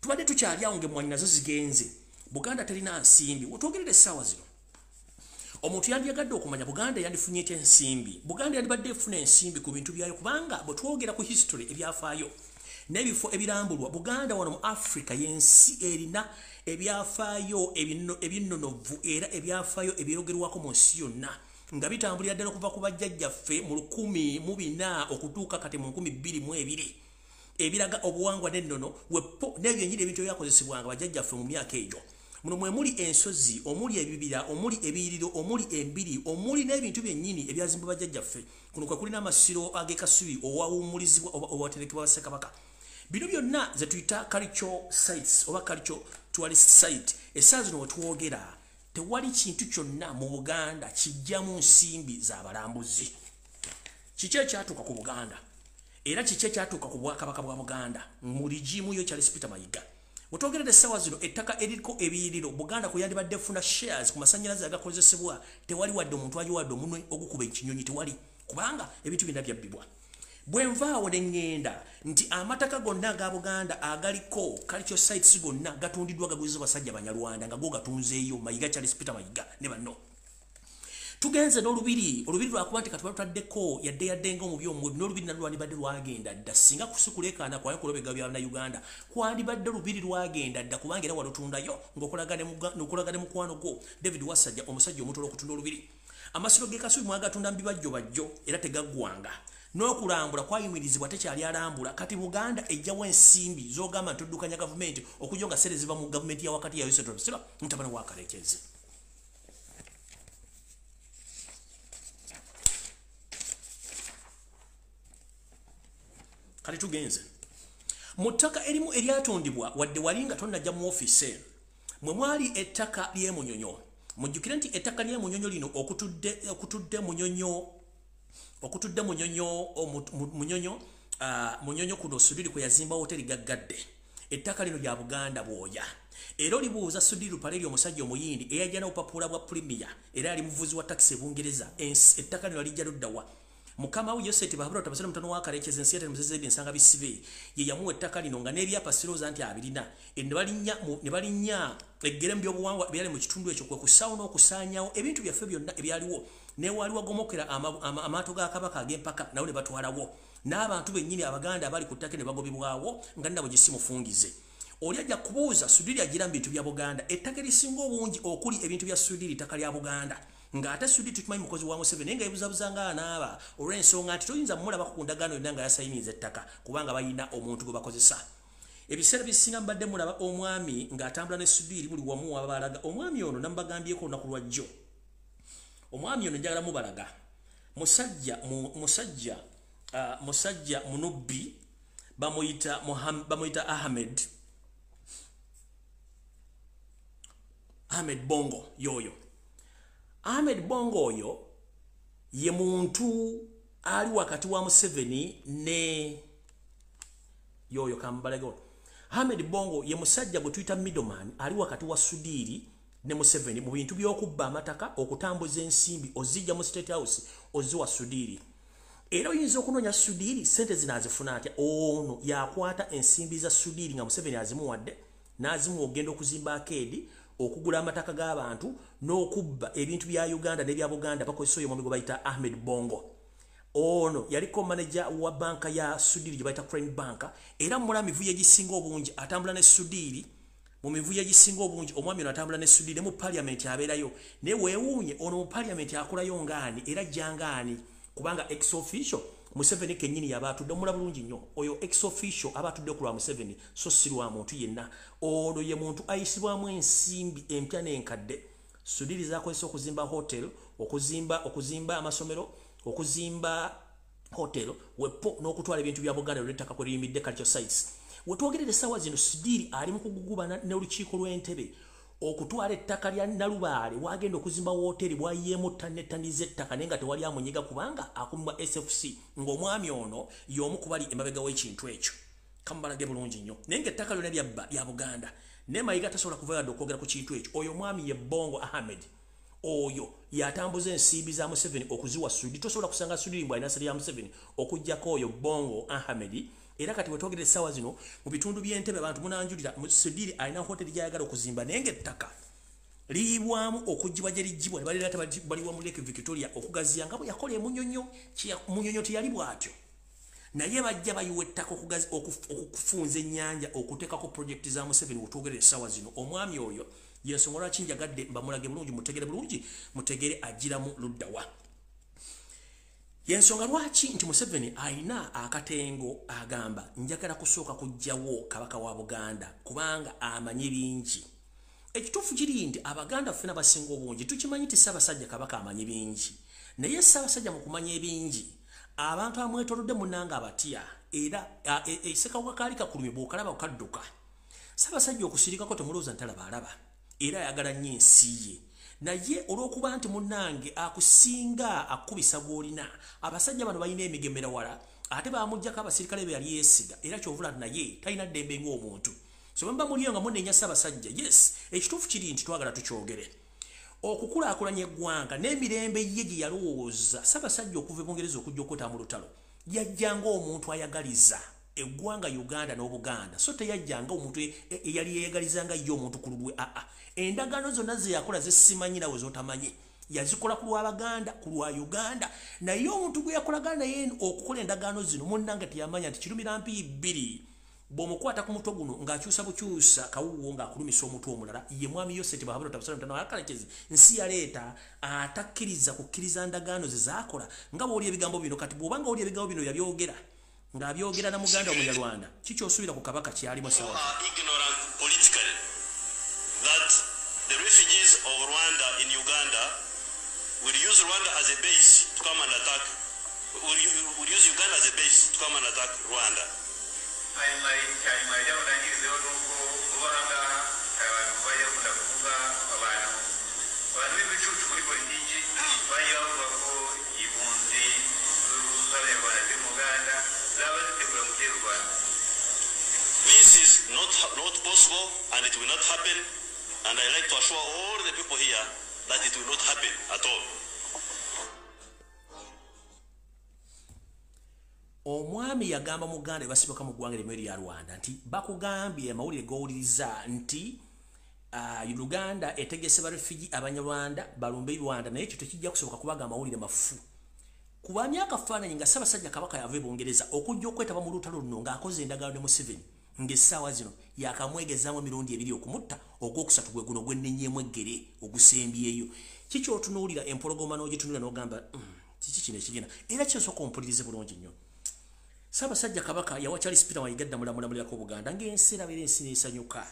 Tubadde tukyali awo ng'emmwanyi nazo zigenze. Buganda terina nsimbi. Wetwogerera essaawa zino, omuntu yandiyagadde okumanya Buganda yandifunye etya ensimbi. Buganda yandibadde efuna ensimbi ku bintu byayo, kubanga bwe twogera ku history, ebyafaayo n'ebifo ebirambulwa, Buganda wano mu Africa y'ensi erina ebyafaayo ebinnonovu era ebyafaayo ebyogerwako mu nsi yonna, nga bitambulira ddala okuva ku bajjajjaffe mu 1400 okutuuka kati mu 2020, ebiraga obuwangwa n'ennono wepo n'ebyennyini ebintu ebyakozesebwanga bajjajjaffe mu myaka egyo. Muno mwe muli ensozi, omuli ebibira, omuli ebiyiriro, omuli embiri, omuli n'ebintu byennyini ebyazimbibwa bajjajjaffe. Kuno kwe kuli n'amasiro ag'e Kasubi owawummulizibwa oba owaterekebwa Ssekabaka. Bino byonna ze tuyita cultural sites oba cultural tourist site. Essaawa zino wetwogera tewali kintu kyonna mu Buganda kijjamu nsimbi z'abalambuzi. Kiki ekyatuuka ku Buganda? Era kiki ekyatuuka ku Bwakabaka bwa Buganda mu regime yo Charles Peter Mayiga? Wetwogerera essaawa zino, ettaka eririko ebiyiriro Buganda kwe yandibadde efuna shares ku masannyalaze agakozesebwa, tewali wadde omuntu agiwadde omunwe ogukuba ekinyonyi, tewali, kubanga ebintu byonna byabbibwa. Bwe nvaawo ne ŋŋenda nti amataka gonna aga Buganda agaliko cultural sites gonna gatundiddwa, gaguziza basajja Banyarwanda nga go gatunzeeyo Mayiga, Charles Peter Mayiga ne banno. Tugenze n'olubiri, olubiri lwakuba nti kati balutaddeko yadde yadde ng'omubi omubi, n'olubiri nalwo lwandibadde lwagenda dda singa kusikuleekaana kwayo kulobega bya Bannayuganda. Kwandibadde olubiri lwagenda dda, kubanga era walutundayo ng'okolaga ne mukwano gwo David Wasajja, omusajja omutola okutunda olubiri. Amasiro g'e Kasubi mwagatunda mu bibajjo bajjo era tegaggwanga. N'okulambula kwayimirizibwa, tekyali alambula. Kati Buganda ejjawo ensimbi z'ogamba nti oddukanya gavumenti okujja nga ssente ziva mu gavumenti ya wakati ya Yosef Tibuhaburwa mutabani wa Kalekezi? Kati tugenze mu ttaka erimu eryatundibwa wadde wali nga tonnajja mu ofiisi eno, mwe mwali ettaka ly'emunyonyo. Mujjukire nti ettaka ly'emunyonyo lino okutudde munyonyo kuno Sudiri kwe yazimba woteri gaggadde. Ettaka lino lya Buganda bwoya, era olibuuza Sudiri Ruparelia, omusajja omuyindi eyajja n'obupapula bwa premier era yali muvuzi wa takisi e Bungereza, ettaka lino lijja luddawa? Mukama we Yosef Tibuhaburwa Tabasira mutano wa Kalekezi, ensi yatene ensanga bisibe, ye yamuwa ettaka lino nga n'ebyapa sirowooza nti abirina. Ne balinnya eggere mu byobuwangwa ebyali mu kitundu ekyo, kwe kusaawo n'okusaanyaawo ebintu byaffe byonna ebyaliwo. Newaali wagomokera amaato ga Kabaka ag'empaka nawo ne batwalawo, n'abantu bennyini Abaganda abali ku ttaka ne bagobebwawo nga nnabo gye simufungize. Oli ajja kubuuza, Sudiri agira mu bintu bya Buganda? Ettaka erisinga obungi okuli ebintu bya Sudiri ttaka lya Buganda, ng'ate Sudiri tukimanyi mukozi wa Museveni, naye nga yebuzabuza nga anaaba olw'ensonga nti toyinza mumulabako ku ndagaano yonna nga yasayiniza ettaka, kubanga balina omuntu gwe bakozesa. Ebiseera bisinga mbadde mulaba omwami ng'atambula ne Sudiri buli wamu wabalaga. Omwami ono nambagambyeko olunaku lwa jjo. Omwami ono njagala mubalaga. Musajja munubbi bamuyita Ahmed Bongo yoyo. Ahmed Bongo oyo ye muntu ali wakati wa Museveni ne yoyo kambalego. Ahmed Bongo ye musajja gwe tuyita middleman ali wakati wa Sudiri ne Museveni mu bintu by'okubba amataka, okutambuza ensimbi ozijja mu State House oziwa Sudiri. Era oyinza okunoonya Sudiri sente zino azifuna atya? Ono yakwata ensimbi za Sudiri nga Museveni azimuwadde n'azimuwa ogenda okuzimba akeedi, okugula amataka g'abantu n'okubba ebintu bya Uganda n'ebya Buganda. Bakozesa oyo omwami gwe bayita Ahmed Bongo. Ono yaliko manager wa banka ya Sudiri gye bayita Crane Bank, era mula mivuyo egisinga obungi atambula ne Sudiri. Mu mivuyo egisinga obungi omwami ono atambula ne Sudiri mu parliament abeerayo. Naye weewuunye ono mu parliament akolayo ngaani era ajjangaani, kubanga ex officio Museveni kennyini yaba atudde. Omula bulungi nnyo oyo ex officio aba atudde ku lwa Museveni, so si lwa muntu yenna. Ono ye muntu ayisibwamu ensimbi empya n'enkadde Sudiri zakozesa okuzimba hotel, okuzimba amasomero, okuzimba hotel wepo n'okutwala ebintu bya Buganda lw'ettaka kwe liyimiridde culture sites. Wetwogerera essaawa zino Sudiri ali mu kugugubana n'olukiiko lw'entebe okutwala ettaka lya Nalubaale wagenda okuzimba wooteri bwayiyeemu ttani z'ettaka, naye nga tewali amunyiga kubanga akumibwa SFC ng'omwami ono y'omu ku bali emabega w'ekintu ekyo. Kamubalage bulungi nnyo. Naye ng'ettaka lyonna lyabba lya Buganda. Naye Mayiga tasobola kuva yadde okwogera ku kintu ekyo. Oyo omwami ye Bongo Ahmed. Oyo yatambuza ensimbi za Museveni okuziwa Sudiri. Tosobola kusanga Sudiri mbw alina ssente ya Museveni okuggyako oyo Bongo Ahmed. Era kati wetwogerera essaawa zino mu bitundu by'entebe abantu munanjulira Sudiri alina hoteri gy'ayagala okuzimba, naye ng'ettaka liyibwamu okuggyibwa gye liggyibwa ne balireeta baliwa mu Lake Victoria okugaziya nga bwe yakola emunyonyo. Munyonyo teyali bw'atyo, naye bajja bayiwa ettaka okufunza ennyanja okuteekako projekiti za Museveni. Wetwogerera essaawa zino omwami oyo yensonga lwaki njagadde mbamulage bulungi, mutegere bulungi, mutegere agiramu luddawa. Yensonga lwaki nti Museveni alina akatengo agamba njagala kusooka kuggyawo kabaka wa Buganda kubanga amanyi bingi. Ekituufu kiri nti Abaganda ffena basinga obungi tukimanyi nti Ssaabasajja Kabaka amanyi bingi, naye Ssaabasajja mu kumanya ebingi abantu amwetoolodde munnanga abatya, era ssekawuka kaali kakulumye bw'okalaba okadduka. Ssaabasajja okusirikako temulowooza nti talaba, alaba era ayagala nnyo ensi ye, naye olw'okuba nti munnange akusinga akubisa gw'olina. Abasajja bano balina emigemera wala, ate bamuggyako abasirikale be yali yeesiga, era kyovula naye talina ddembe ng'omuntu. So bwe muba muliyo nga munenya Ssaabasajja, yes, ekituufu kiri nti twagala tukyogere. Okukulaakulanya eggwanga n'emirembe ye gye yalowooza Ssaabasajja okuva e Bungereza okujja okwetaba mu lutalo, yajja ng'omuntu ayagaliza eggwanga Uganda n'Obuganda, so teyajja ng'omuntu eyali yeeyagalizanga ye omuntu ku lulwe. Aa, endagaano zonna ze yakola ze simanyi nawe z'otamanyi, yazikola ku lw'Abaganda, ku lwa Uganda. Naye omuntu gwe yakolagana naye okukola endagaano zino munnange teyamanya nti kirumira mpiyi bbiri bw'omukwata ku mutwe guno ng'akyusa bukyusa kawuwo ng'akulumisa omutwe omulala. Ye mwami Yoseti Bahabura Tabusalemu nsi yaleeta atakkiriza kukkiriza ndagaano ze zaakola nga bw'oli ebigambo bino. Kati bw'oba nga oli ebigambo bino yabyogera ng'abyogera na muganda Omunyarwanda, kikyosuubira ku kabaka kyalimu sawa? Ignorant politically that the refugees of Rwanda in Uganda will use Rwanda as a base to come and attack, will use Uganda as a base to come and attack Rwanda. Hanyuma icyanyuma rero ndangirizeho ni uko vuba aha ngaha abantu bajya bakunda kuvuga abantu b'ibicucu muri politiki bajya bavuga ko impunzi z'Abanyarwanda ziri mu Uganda zaba zitegura gutera u Rwanda. This is not possible and it will not happen, and I like to assure all the people here that it will not happen at all. Omwami yagamba Muganda basibuka mu ggwanga limwe lya Rwanda nti bakugambye amawulire g'owuliriza nti Uganda etegese barefugee Abanyarwanda balumbe Rwanda, naye ekyo tekijja kusoboka kubanga amawulire mafu. Kuba myaka faananyi nga Ssaabasajja Kabaka yava e Bungereza okujja okwetaba mu lutalo luno ng'akoze endagaano ne Museveni, ng'essaawa zino yakamwegezaamu emirundi ebiri okumutta, ogwokusatu gwe guno gwennenyeemu eggere ogusembyeyo. Kiki otunuulira empologoma n'ogitunulira n'ogamba kiki kino ekigenda? Era kyosooka ompulirize bulungi nnyo. Ssaabasajja Kabaka yawa Charles Peter Mayiga Ddamula Buganda ng'ensi erabira, ensi n'esanyuka,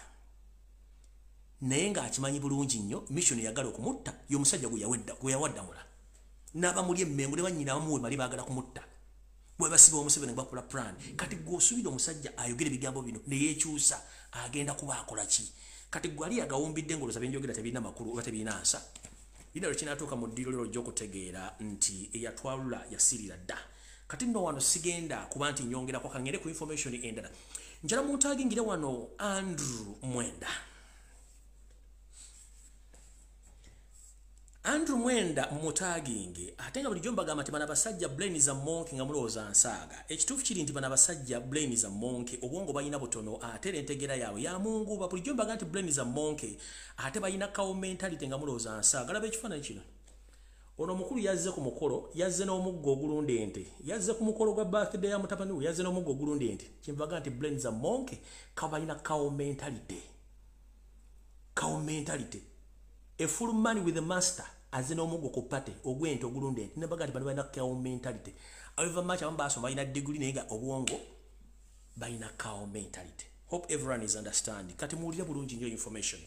naye ng'akimanyi bulungi nnyo mission yagala okumutta y'omusajja gwe yawaddamula n'abamuli emmengo ne bannyina abamuwe bali baagala kumutta bwe basiba Omuseveni bakola plan. Kati gwe osuubira omusajja ayogera ebigambo bino ne yeekyusa, agenda kuba akola ki? Kati gwe ali agawumbidde ng'olowooza byenjogera tebirina makulu oba tebirina nsa, lina lwe kinaatuuka mu ddiiro lero ojja okutegeera nti eyatwalula yasirira dda. Kati nno wano sigenda kuba nti nyongerako, kangende ku information endala. Njala muntagingire wano Andrew Mwenda. Andrew Mwenda mutaginge, ate nga bulijjo mbagamba nti bano abasajja brain za monkey nga mulowooza nsaaga. Ekituufu kiri nti bano abasajja brain za monkey, obwongo balina butono, ate era entegeera yaabwe ya munguba. Bulijjo mbaga nti brain za monkey, ate balina cow mentality nga mulowooza nsaaga. Laba ekifaananyi kino. Ono omukulu yazze ku mukolo, yazze n'omuggo ogulunda ente, yazze ku mukolo gwa birthday ya mutabani we, yazze n'omuggo ogulunda ente. Kyenvaga nti brain za monkey, kabalina cow mentality. Cow mentality. A full man with a master azze n'omuggo ku party ogw'ente ogulunda ente. Nembaga nti bano balina cow mentality. However much abamu baasoma balina degree, naye nga obwongo balina cow mentality. Hope everyone is understanding. Kati muwulire bulungi nnyo information.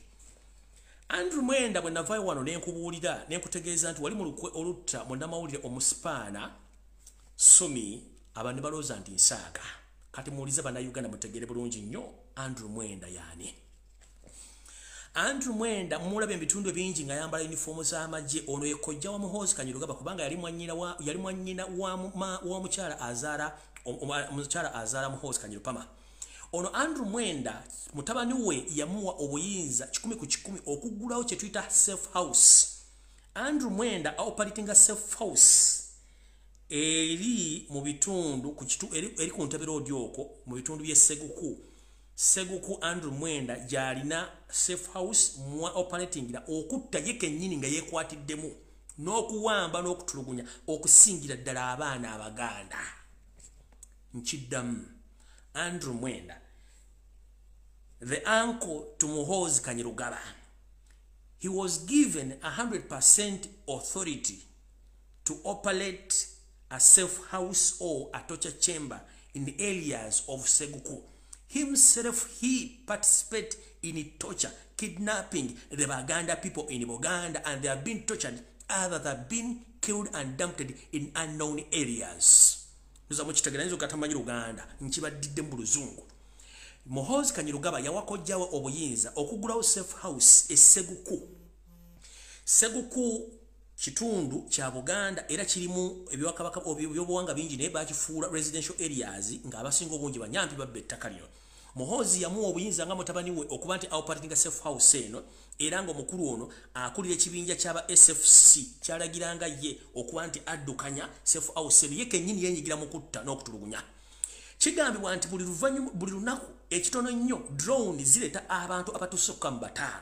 Andrew Mwenda, bwe navaayo wano ne nkubuulira ne nkutegeeza nti wali mu lukwe olutta munnamawulire omusipaana Sumi, abantu ne balowooza nti nsaaga. Kati muwulize Bannayuganda, mutegeere bulungi nnyo Andrew Mwenda y'ani. Andrew Mwenda mulaba ebitundu ebingi ng'ayambala yunifoomu z'amagye. Ono ye kojja wa Muhoozi Kainerugaba, kubanga yali mwannyina wa mukyala azaala Muhoozi Kainerugaba. Ono Andrew Mwenda mutabani we yamuwa obuyinza 100% okuggulawo kye tuyita safe house. Andrew Mwenda operatinga safe house eri mu bitundu ku kitu eri ku Ntebe Road okwo mu bitundu by'e Seguku. Seguku Andrew Mwenda gy'alina safe house mwa operatingira okutta ye kennyini nga yeekwatiddemu n'okuwamba n'okutulugunya okusingira ddala abaana Abaganda. Nkiddamu, Andrew Mwenda, the uncle to Muhoozi Kainerugaba, he was given 100% authority to operate a safe house or a torture chamber in the areas of Seguku. Himself, he participate in torture, kidnapping the Baganda people in Buganda, and they have been tortured. Others have been killed and dumped in unknown areas. Nza mukitegera nzo katamanyi Luganda, nkibaddidde mu Luzungu. Muhoozi Kainerugaba yawa kojjawe obuyinza okugulawo safe house e Seguku. Seguku kitundu kya Buganda era kirimu ebyobwakabaka ebyobuwangwa bingi, naye bakifuula residential areas ng'abasinga obungi banyampi babba ettaka lino. Muhoozi yamuwa obuyinza nga mutabani we okuba nti operatinga safe house eno, era ng'omukulu ono akulira ekibinja ky'aba SFC kyalagiranga ye okuba nti addukanya safe house eno. Ye kennyini yeenyigira mu kutta n'okutulugunya. Kigambibwa nti buli luvannyuma, buli lunaku ekitono nnyo drone zireeta abantu abatusukka mu 5,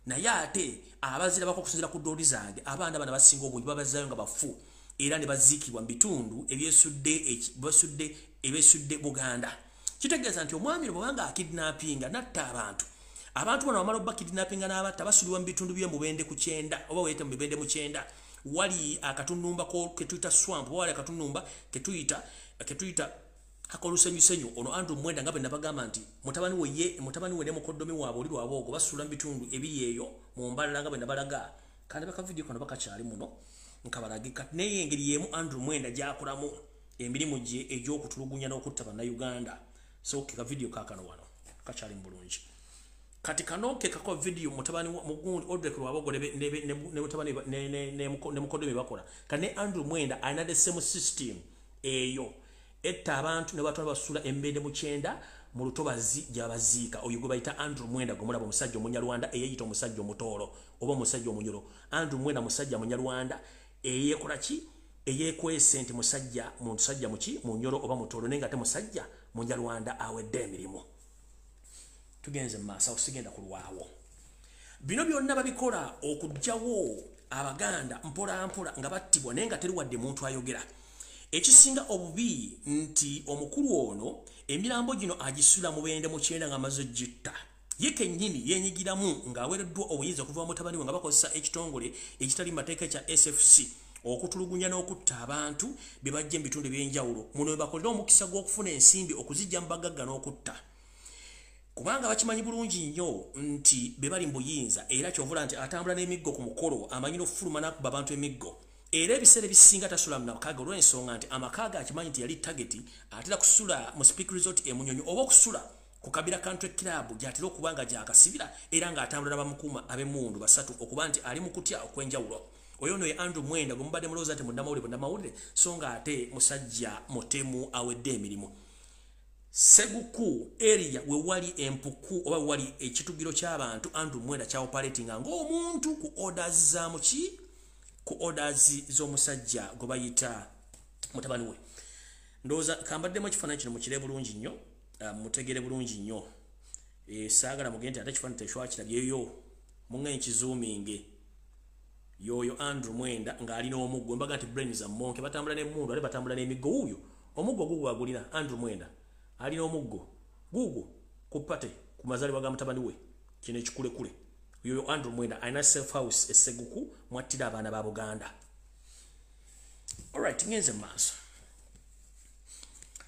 naye ate abazirabako okusinziira ku ddooli zange, abaana bano abasinga obungi babazaayo nga bafu era ne baziikibwa mu bitundu ebyesudde Buganda. Kitegeeza nti omwami ono bw'abanga akidnappinga n'atta abantu, abantu bano bamala obakidnappinga n'abatta, basulibwa mu bitundu by'e Mubende ku 90 oba weete mu Mubende mu 90 wali akatunumba ketuyita swamp oba wali akatunumba ketuyita akolusenyusenyu. Ono Andrew Mwenda, nga bwe nabagamba nti mutabani we ye mutabani we ne mukoddomi waabwe oli lwaboogo basula mu bitundu ebiri eyo mu Mbalala, nga bwe nabalaga kandi baka video kano bakakyali muno nkabalage. Kati naye engeri y'emu Andrew Mwenda gy'akolamu emirimu gye egy'okutulugunya n'okutta Bannayuganda. So ke ka video kaakano wano kakyali mu bulungi. Kati kano ke kako video mutabani wa mugundi Odrek Rwabogo ne mutabani ne mukoddomi bakola. Kati ne Andrew Mwenda alina the same system eyo etta abantu ne batwala basula embende mu 90 mu lutobazi gy'abaziika. Oyo gwe bayita Andrew Mwenda gwe mulaba, omusajja Omunyarwanda eyeeyita omusajja Omutoolo oba omusajja Omunyoro. Andrew Mwenda musajja Munyarwanda eyeekola ki, eyeekwese nti musajja muki, Munyoro oba Mutoolo, naye nga ate musajja Munyarwanda awedde emirimu. Tugenze mu maaso awo, sigenda kulwawo. Bino byonna babikola okuggyawo Abaganda mpola mpola nga battibwa, naye nga teri wadde muntu ayogera. Ekisinga obubi nti omukulu ono emirambo gino agisula Mubende mu 90 ng'amaze gitta, ye kennyini yeenyigiramu ng'aweereddwa obuyinza okuva mutabani we nga bakozesa ekitongole ekitali mu mateeka kya SFC Okutulugunya n'okutta abantu be bajja mu bitundu eby'enjawulo. Muno we bakolera omukisa gw'okufuna ensimbi okuzijja mu bagagga n'okutta. Kubanga bakimanyi bulungi nnyo nti be bali mu buyinza, era kyovula nti atambula n'emiggo ku mukolo, amanyi n'okufuluma n'akuba abantu emiggo. Era ebiseera ebisinga tasula mu maka ge olw'ensonga nti amaka ge akimanyi nti yali target, atera kusula mu Speke Resort e Munyonyo oba okusula ku Kabira Country Club gy'atera okuba nga gy'akasibira, era ng'atambula n'abamukuuma ab'emmundu basatu okuba nti ali mu kutya okw'enjawulo. Oyo nno ye Andrew Mwenda gwe mubadde mulowooza nti munnamawulire, so ng'ate musajja mutemu awedde emirimu. Seguku area we wali empuku oba wali ekitugiro ky'abantu Andrew Mwenda ky'operatinga ng'omuntu ku orders za muki, ku orders z'omusajja gwe bayita mutabani we. Ndowooza kambaddemu ekifaananyi kino mukire bulungi nnyo, mutegere bulungi nnyo. Saagala mugende ate ekifaananyi tekyakirabyeyo, muŋŋe nkizoominge. Yoyo Andrew Mwenda ng'alina omuggo, mbaga nti brains za monke, batambula n'emmundu ate batambula n'emiggo. Wuuyo omuggo gugwo agulina Andrew Mwenda alina omuggo gugwo ku pate ku mazaalibwa ga mutabani we, kino ekikulekule. Yoyo Andrew Mwenda alina safe house e Seguku mwattira abaana ba Buganda. Alright, ngenze mu maaso.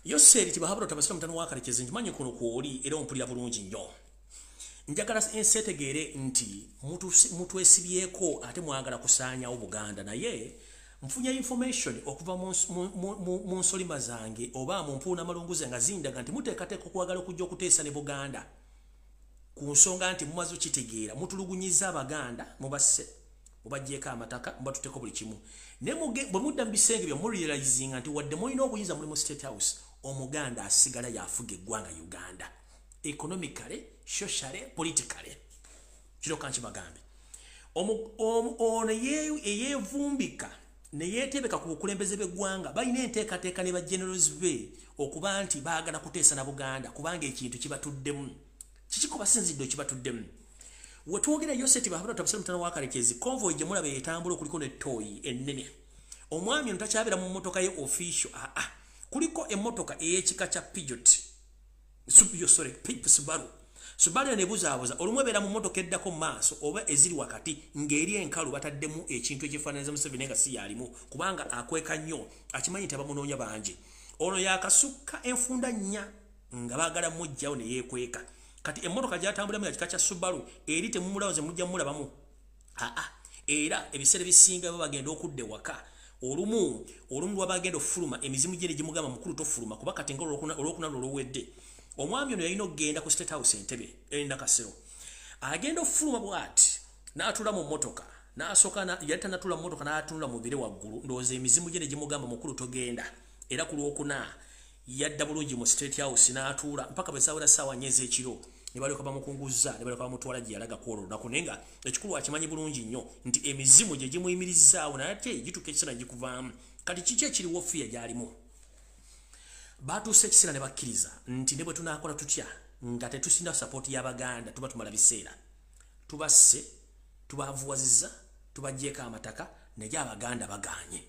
Yoseri Tibahabura Tabasira mutano wa Karekezi, nkimanyi kuno kwoli era ompulira bulungi nnyo. Njagala ensi etegeere nti mutwesibyeko ate mwagala kusaanyawo Buganda, naye nfunye information okuva mu nsolima zange oba mu mpuuna malunguze nga zindaga nti muteekateeka okwagala okujja okuteesa ne Buganda ku nsonga nti mumaze okitegeera mutulugunyiza Abaganda, mubasse, mubaggyeko amataka, mubatutteko buli kimu. Naye bwe mudda mu bisenge byo murealizinga nti wadde mulina obuyinza, muli mu State House, Omuganda asigala yafuga eggwanga Uganda economically, socially, politically. Kino kankibagambe, ono eyeevumbika ne yeetebeka ku bukulembeze bw'eggwanga balina enteekateeka ne ba generals be okuba nti baagala kuteesa na Buganda, kubanga ekintu kibatuddemu. Kiki basinzidde ekibatuddemu? Wetwogera Yoseti Bahabura Tabasira mutano wa Karekezi, convoy gye mulaba etambula okuliko ne toyi ennene. Omwami ono takyabeera mu mmotoka ye official, aa, kuliko emmotoka ey'ekika kya Peugeot, sorry, Subaru. Subaru eno ebuzaabuza, olumu ebeera mu mmotoka eddako mu maaso oba eziri wakati ng'eri enkalu, bataddemu ekintu ekifaananiza Museveni nga si yalimu, kubanga akweka nnyo, akimanyi nti abamunoonya bangi. Ono yakasukka enfunda nnya nga baagala muggyawo ne yeekweka. Kati emmotoka gy'atambulamu ya kika kya Subaru, eri temumulaba, nze mujja mulabamu aa. Era ebiseera ebisinga baba bagenda okudda ewaka, olumu olumu lwaba agenda okufuluma, emizimu gye ne gimugamba, "Mukulu, tofuluma." Kuba kati nga olwokuna lwo oluwedde, omwami ono yalina okugenda ku State House Entebe e Nakasero. Agenda okufuluma bw'ati n'atuula mu mmotoka, n'asooka yali tanatuula mu mmotoka, n'atunula mu bire waggulu, ndowooza emizimu gye ne gimugamba, "Mukulu, togenda." Era ku Lwokuna yadda bulungi mu State House n'atuula mpaka bwe zaawera ssaawa 4 ez'ekiro, ne balyoka bamukunguza ne balyoka bamutwala gye yalaga ku olwo olunaku. Naye nga ekikulu akimanyi bulungi nnyo nti emizimu gye gimuyimirizaawo, naye ate gituuka ekiseera ne gikuvaamu. Kati kiki ekiriwo? Fiya gy'alimu, batuuse ekiseera ne bakkiriza nti ne bwe tunaakola tutya nga tetusinda support y'Abaganda, tuba tumala biseera, tubasse, tubavuwazizza, tubaggyeko amataka, naye Abaganda bagaanye.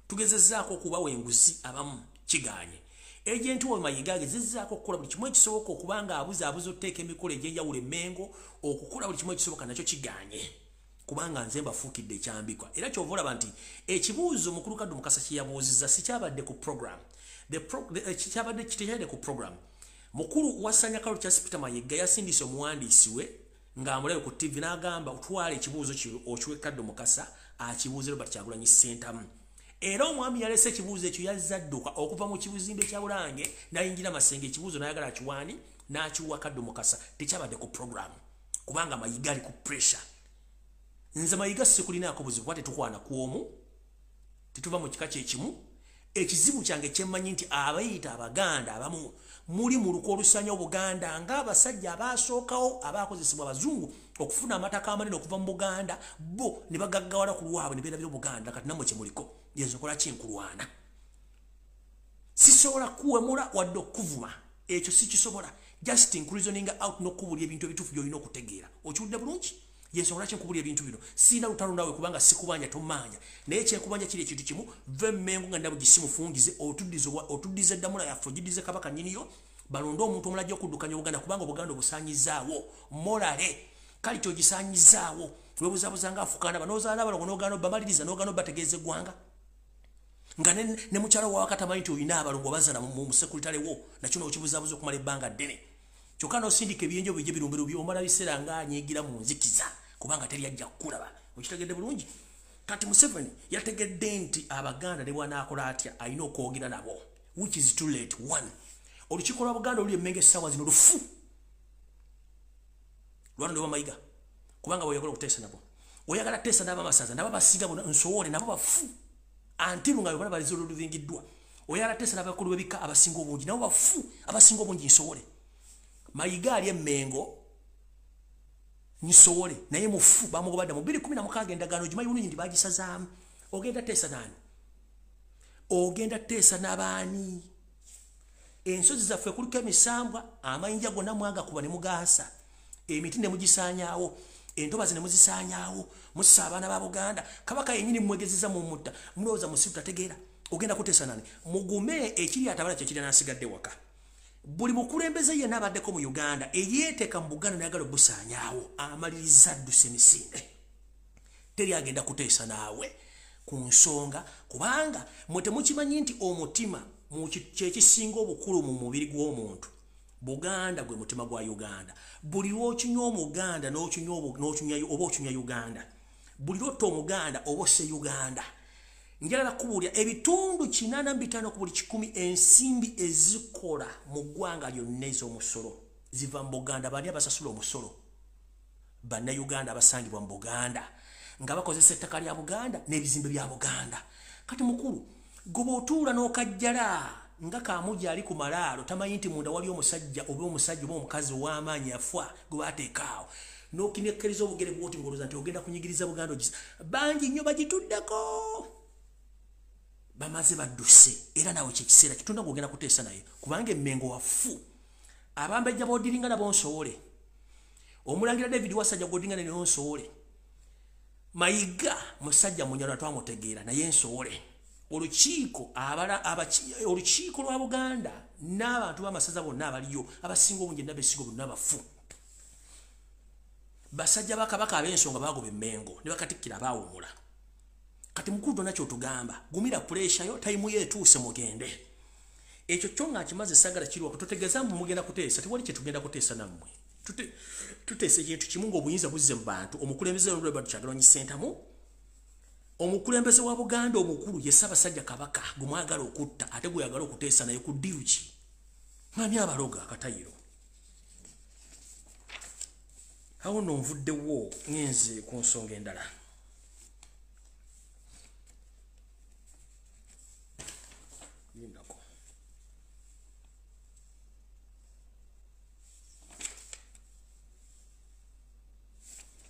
Tugezezzaako okubawa enguzi abamu, kigaanye. Agent we Mayiga agezezzaako okukola buli kimu ekisoboka okuba nga abuzaabuza otuteeka emikolo egy'enjawulo emmengo, okukola buli kimu ekisoboka, nakyo kigaanye, kubanga nze mbafuukidde ekyambikwa. Era kyova olaba nti ekibuuzo mukulu Kaddu Mukasa kye yabuuzizza si kyabadde ku program, kyabadde kitekyadde ku program. Mukulu wasanya Kalo Charles Peter Mayiga yasindise omuwandiisi we ng'amulabe ku TV n'agamba, "Otwala ekibuuzo kino okiwe Kaddu Mukasa akibuuze Robert Kyagulanyi Ssentamu." Era omwami yalese ekibuuzo ekyo, yazza adduka okuva mu kibuzimbe kya Bulange n'ayingira Masenge, ekibuuzo n'ayagala akiwaani n'akiwa Kaddu Mukasa. Tekyabadde ku program kubanga Mayiga ali ku pressure. Nze Mayiga sikulinaako buzibu kuba tetukwana ku omu, tetuva mu kika kyekimu. Ekizibu kyange kyemmanyi nti abayita Abaganda abamu muli mu luko olusanya Obuganda, ng'abasajja abaasookawo abakozesebwa abazungu okufuna amataka amanene okuva mu Buganda, bo ne bagaggawala ku lwabwe ne beerabira Obuganda. Kati nammwe kyemuliko yenzokola kinkulwana, sisobola kuwemula wadde okuvuma, ekyo sikisobola. Just nkureasoning out n'okubulya ebintu ebituufu by'olina okutegeera. Okiwulidde bulungi? Yensonga lwaki nkubulya ebintu bino. Sirina lutalo naawe kubanga sikubanja, tomanya, naye kyenkubanja kiri ekintu kimu: va Emmengo nga ndabugisi mufungize, otuddize eddamula yaffe, ogiddize Kabaka nyiniyo, balonde omuntu omulala ajja okuddukanya Obuganda, kubanga Obuganda obusanyizaawo morale. Kali kyogisanyizaawo webuzabuza nga afukaana banozaala abalongo n'ogaana obamaliriza n'ogaana obategeeza eggwanga nga ne mukyala wawaka tamanyi nti olina abalongo bazaala mu sekuritale wo, nakyo n'okibuzabuza okumala ebbanga ddene. Kyokka n'osindika ebyenjo bijje birumbiro omala biseera ng'anyiigira mu nzikiza kubanga teri ajja kukulaba. Okitegedde bulungi? Kati Museveni yategedde nti Abaganda ne bw'anaakola atya alina okwogera nabo, which is too late. One, olukiiko lwa Buganda oluli Emmengo essaawa zino lufu lwana ne Mayiga, kubanga bw'oyagala okuteesa nabo oyagala teesa n'abamasaza nabo abasinga bonna nsowole nabo bafu antiru nga bonna balizo oluvingiddwa. Oyagala teesa n'abakulu b'ebika abasinga obungi nabo bafu abasinga obungi nsowole. Mayiga ali Emmengo nsowole naye mufu bamugobadda mu 2016 endagaano gimanyi bulungi nti bagisazaamu. Ogenda teesa naani? Ogenda teesa n'abaani? Ensozi zaffe kuliko emisambwa, amayinja gonna mwagakuba ne mugaasa, emiti ne mugisaanyaawo, entobazi ne muzisaanyaawo, mussa abaana ba Buganda. Kabaka yennyini mumwegezeza mumutta, mulowooza musiru tategeera. Ogenda kuteesa nani? Mugume, ekiri atabala kye kiri n'asigadde waka. Buli mukulembeze yenna abaddeko mu Uganda eyeeteeka mu Buganda n'ayagala obusaanyaawo amaliriza adduse emisinde. Teri agenda kuteesa naawe ku nsonga, kubanga mwe temukimanyi nti omutima kyekisinga obukulu mu mubiri gw'omuntu. Buganda gwe mutima gwa Uganda. Buli lw'okinywa Omuganda n'okinywa oba okinywa Uganda. Buli lw'otta Omuganda oba osse Uganda. Njagala kubuulira ebitundu 85 ku buli 100 ensimbi ezikola mu ggwanga lyonna ez'omusolo ziva mu Buganda. Bani abasasula omusolo? Bannayuganda abasangibwa mu Buganda nga bakozesa ettaka lya Buganda n'ebizimbe bya Buganda. Kati mukulu, goba otuula n'okajjala nga Kaamujja ali ku malaalo tamanyi nti munda wali omusajja oba omusajja oba omukazi ow'amaanyi yafa gwe baateekaawo, n'okinekkeriza obugere bw'oti ng'olowooza nti ogenda kunyigiriza Buganda ogisa. Bangi nnyo bagituddeko, bamaze badduse, era naawe kyekiseera kitunda ng'ogenda kuteesa naye kubanga Emmengo wafu. Abambejja b'odiringa nabo nsowole, Omulangira David Wasajja gw'odiringa naye nsowole, Mayiga musajja Munyarwanda twamutegeera naye nsowole. Olukiiko olukiiko lwa Buganda n'abantu b'amasaza bonna abaliyo abasinga obungi n'abeesiga bonna bafu. Basajja ba Kabaka ab'ensonga baagoba Emmengo ne bakatikkira baawummula. Kati mukulu tonna ky'otugamba, gumira puleesha yo, tayimu yo etuuse mugende. Ekyo kyo nga kimaze sagala kiriwa kututegeeza mbu mugenda kuteesa, tewali kye tugenda kuteesa nammwe. Tuteesa ekintu kimu ng'obuyinza buzze mu bantu. Omukulembeze Robert Kyagulanyi Ssentamu, omukulembeze wa Buganda omukulu ye Ssaabasajja Kabaka gwe mwagala okutta ate gwe yagala okuteesa naye ku ddiru ki? Mwami abaloga akatayiro. Awo nno nvuddewo ngenze ku nsonga endala. Lindako.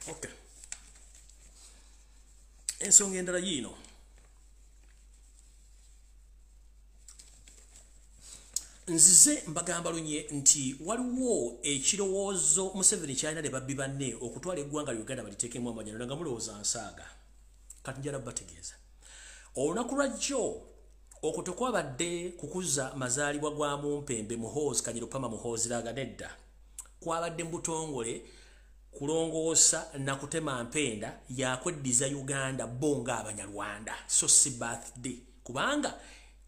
Okay. Ensonga endala yiino. Nzize mbagamba lunye nti waliwo ekirowoozo Museveni kyalina ne babbi banne okutwala eggwanga Uganda baliteekemu amanyano nga mulowooza nsaaga. Kati njala bategeeza. Olunaku lwajjo okwo tekwabadde kukuza mazaalibwa gwa Mumpembe Muhoozi Kanyirupama Muhoozi Laaga nedda. Kwabadde mu butongole kulongoosa na kutema mpenda yakweddiza Uganda bo ng'Abanyarwanda, so si birthday. Kubanga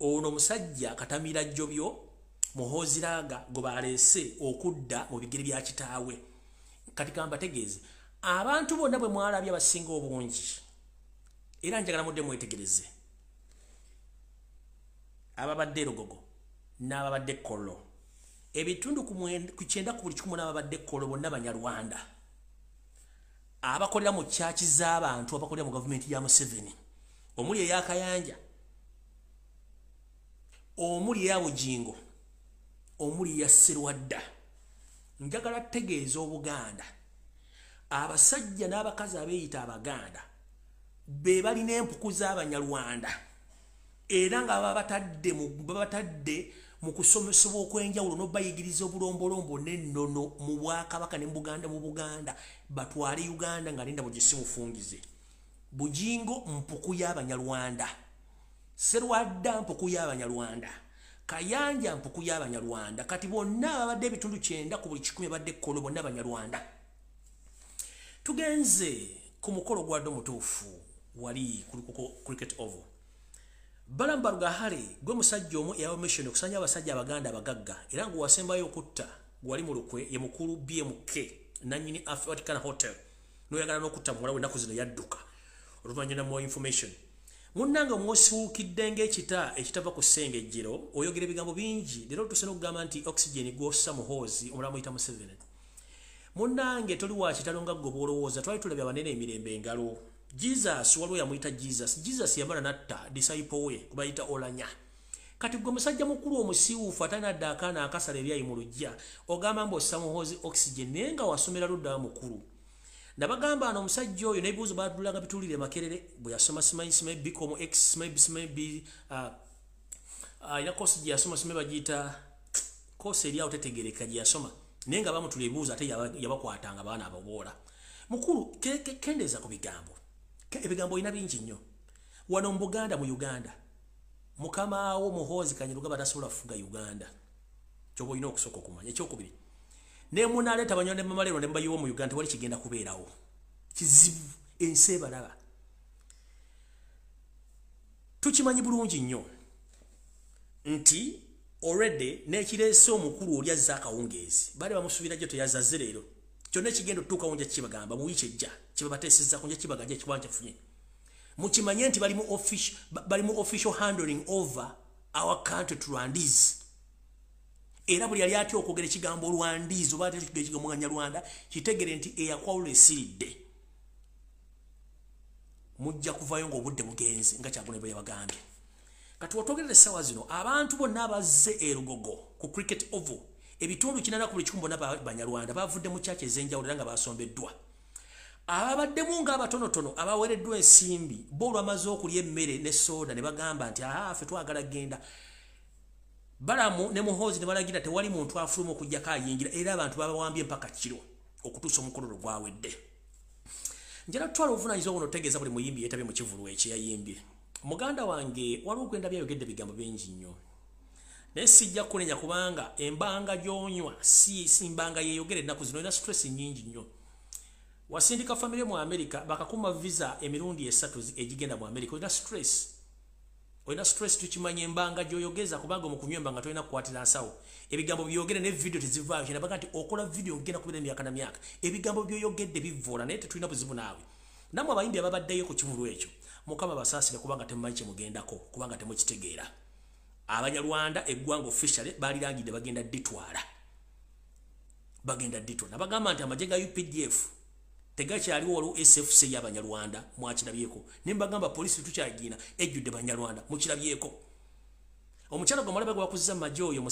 ono omusajja Katamira Jjobyo Muhoozi Laaga gwe baleese okudda mu bigere bya kitaawe. Kati kambategeeze, abantu bonna bwe mwalabye abasinga obungi, era njagala mudde mwetegereze, ababadde e Lugogo n'ababadde Kololo, ebitundu ku 90 ku buli 100 n'ababadde Kololo bonna Banyarwanda abakolera mu kyaki z'abantu abakolera mu gavumenti ya Museveni, omuli eya Kayanja, omuli eya Bugingo, omuli eya Sserwadda. Njagala tegeeza Obuganda, abasajja n'abakazi abeeyita Abaganda be balina empuku z'Abanyarwanda era nga babatadde mu kusomesebwa okw'enjawulo n'obayigiriza obulombolombo n'ennono mu Bwakabaka ne mu Buganda batwale Uganda nga linda bugisimufungize. Bugingo mpuku y'Abanyarwanda, Sserwadda mpuku y'Abanyarwanda, Kayanja mpuku y'Abanyarwanda. Kati bonna ababadde ebitundu 90 ku buli 100 badde Kololo bonna Abanyarwanda. Tugenze ku mukolo gwa omutuufu wali ku Cricket Oval. Balaam Barugahare gwe musajja omu eyawa mission okusanya abasajja abaganda abagagga, era nga wasembayo okutta gwali mu lukwe ye mukulu BMK nanyini Vatican Hotel, noyagala n'okutta muwala we ennaku zino yadduka oluvannyuma more information. Munnange mwosiwuukidde ng'ekita ekitava ku ssengejjero, oyogera ebigambo bingi. Leero otuse n'okugamba nti oxygen gw'ossa Muhoozi omulala muyita Museveni. Munnange toli wa kitalo nga ggwe bw'olowooza. Twali tulabye abanene emirembe engalo. Jesus waliwo yamuyita Jesus. Jesus yamala natta disciple we kubayita Olanya. Kati gwe musajja mukulu omusiiwuufu atalina akaana akasala ebyayi mu luggya, ogamba mbu ossa Muhoozi oxygen, naye nga wasomera ludda mukulu. Nabagamba ano omusajja oyo n'ebibuuzo batulanga bituulire Makerere bwe yasoma, simanyi simanyi BCom x simanyi simanyi b alina course gye yasoma, simanyi bagiyita course eri awo tetegereka gye yasoma, naye nga bamutula ebibuuzo ate yabakwatanga abaana ababoola. Mukulu, kendeeza ku bigambo. Ebigambo olina bingi nnyo wano mu Buganda, mu Uganda. Mukamaawo Muhoozi Kainerugaba tasobola kufuga Uganda, kyoba olina okusooka okumanya. Ekyokubiri, ne munaleeta Banyarwanda ne Bamaleero ne mubayiwa mu Uganda, tewali kigenda kubeerawo kizibu. Ensi ebalaba, tukimanyi bulungi nnyo nti already n'ekireese omukulu oli azza akawungeezi, baali bamusuubira gyo teyazazze leero. Kyonna ekigenda otutuukawo nja kibagamba mu wiiki ejja, kyebabateesezzaako nja kibaganja ekikuba nkifunye. Mukimanye nti bali mu official handling over our country to Rwandese, era buli yali atya okwogera ekigambo Rwandese oba atya ekigambo Banyarwanda, kitegere nti eyakwawula esiridde. Mujja kuvayo ng'obudde bugenze nga Kyagulanyi bwe yabagambye. Kati watwogerera essaawa zino, abantu bonna abazze e Lugogo ku Cricket Oval, ebitundu 80% bonna Banyarwanda, bavudde mu kyaki ez'enjawulo era nga basombeddwa. Ababaddemu ng'abatonotono abaweereddwa ensimbi, bo olwamaze okulya emmere ne sooda ne bagamba nti aa, ffe twagala genda. Balamu ne Muhoozi ne balagira tewali muntu afuluma okugjako ayingira, era abantu babawambye mpaka kiro okutuusa omukololo gwawedde. Njala tutwala obuvunaanyizibwa buno otegeeza buli muyimbi yeetabye mu kivulu ekyo yayimbye. Muganda wange, waliwo ogenda byayogedde ebigambo bingi nnyo, naye sijja kunenya kubanga embanga gy'onywa si mbanga yeeyogera. Ennaku zino olina stress nnyingi nnyo. Wasindika famire mu America, bakakuma visa emirundi 3 egigenda mu America. Olina stress, olina stress, tukimanya. Embanga gy'oyogeza, kubanga mu kunywa embanga tolina kukwatira nsawo, ebigambo byogere ne video tezivaayo. Kyenabaga nti okola video ngenda kubeera emyaka na myaka, ebigambo by'oyogedde bivoola, naye tetulina buzibu naawe. Nammwe abayimbi ababaddeyo ku kivulu ekyo, Mukama basaasire kubanga temumanyi kyemugendako, kubanga temukitegeera. Abanyarwanda eggwanga officially balirangidde, bagenda ditwala, bagenda ditwala. Nabagamba nti amagye ga UPDF tegakyaliwo, waliwo SFC y'Abanyarwanda, mwakirabyeko. Ne mbagamba polisi tukyagina ejjudde Banyarwanda, mukirabyeko. Omukyala gwe mulabye gwakuzza amagye oyo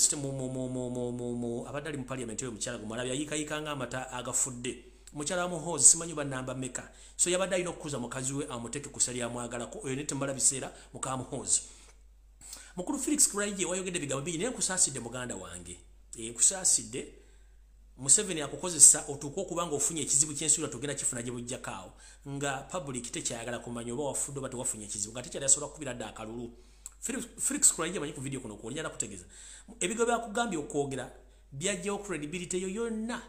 abadde ali mu parliament, oyo omukyala gwe mulabye ayiikayika nga amata agafudde, mukyala wa Muhoozi, simanyi banamba meka, so yabadde alina okukuza mukazi we amuteeke ku ssali amwagalako oyo, naye temumala biseera muka Muhoozi. Mukulu Felix Kulayigye, wayogedde ebigambo bingi, naye nkusaasidde muganda wange, nkusaasidde. Museveni akukozesa otuuke okuba nga ofunye ekizibu ky'ensuula, togenda kifuna gye bujjako awo nga public tekyayagala kumanya oba wafudde oba tewafunye ekizibu, nga tekyali asobola kukubira dda akalulu. Felix Kulayigye, manyi ku video kuno kwoli, njala kutegeeza ebigambo byakugambye okwogera byajjawo credibility eyo yonna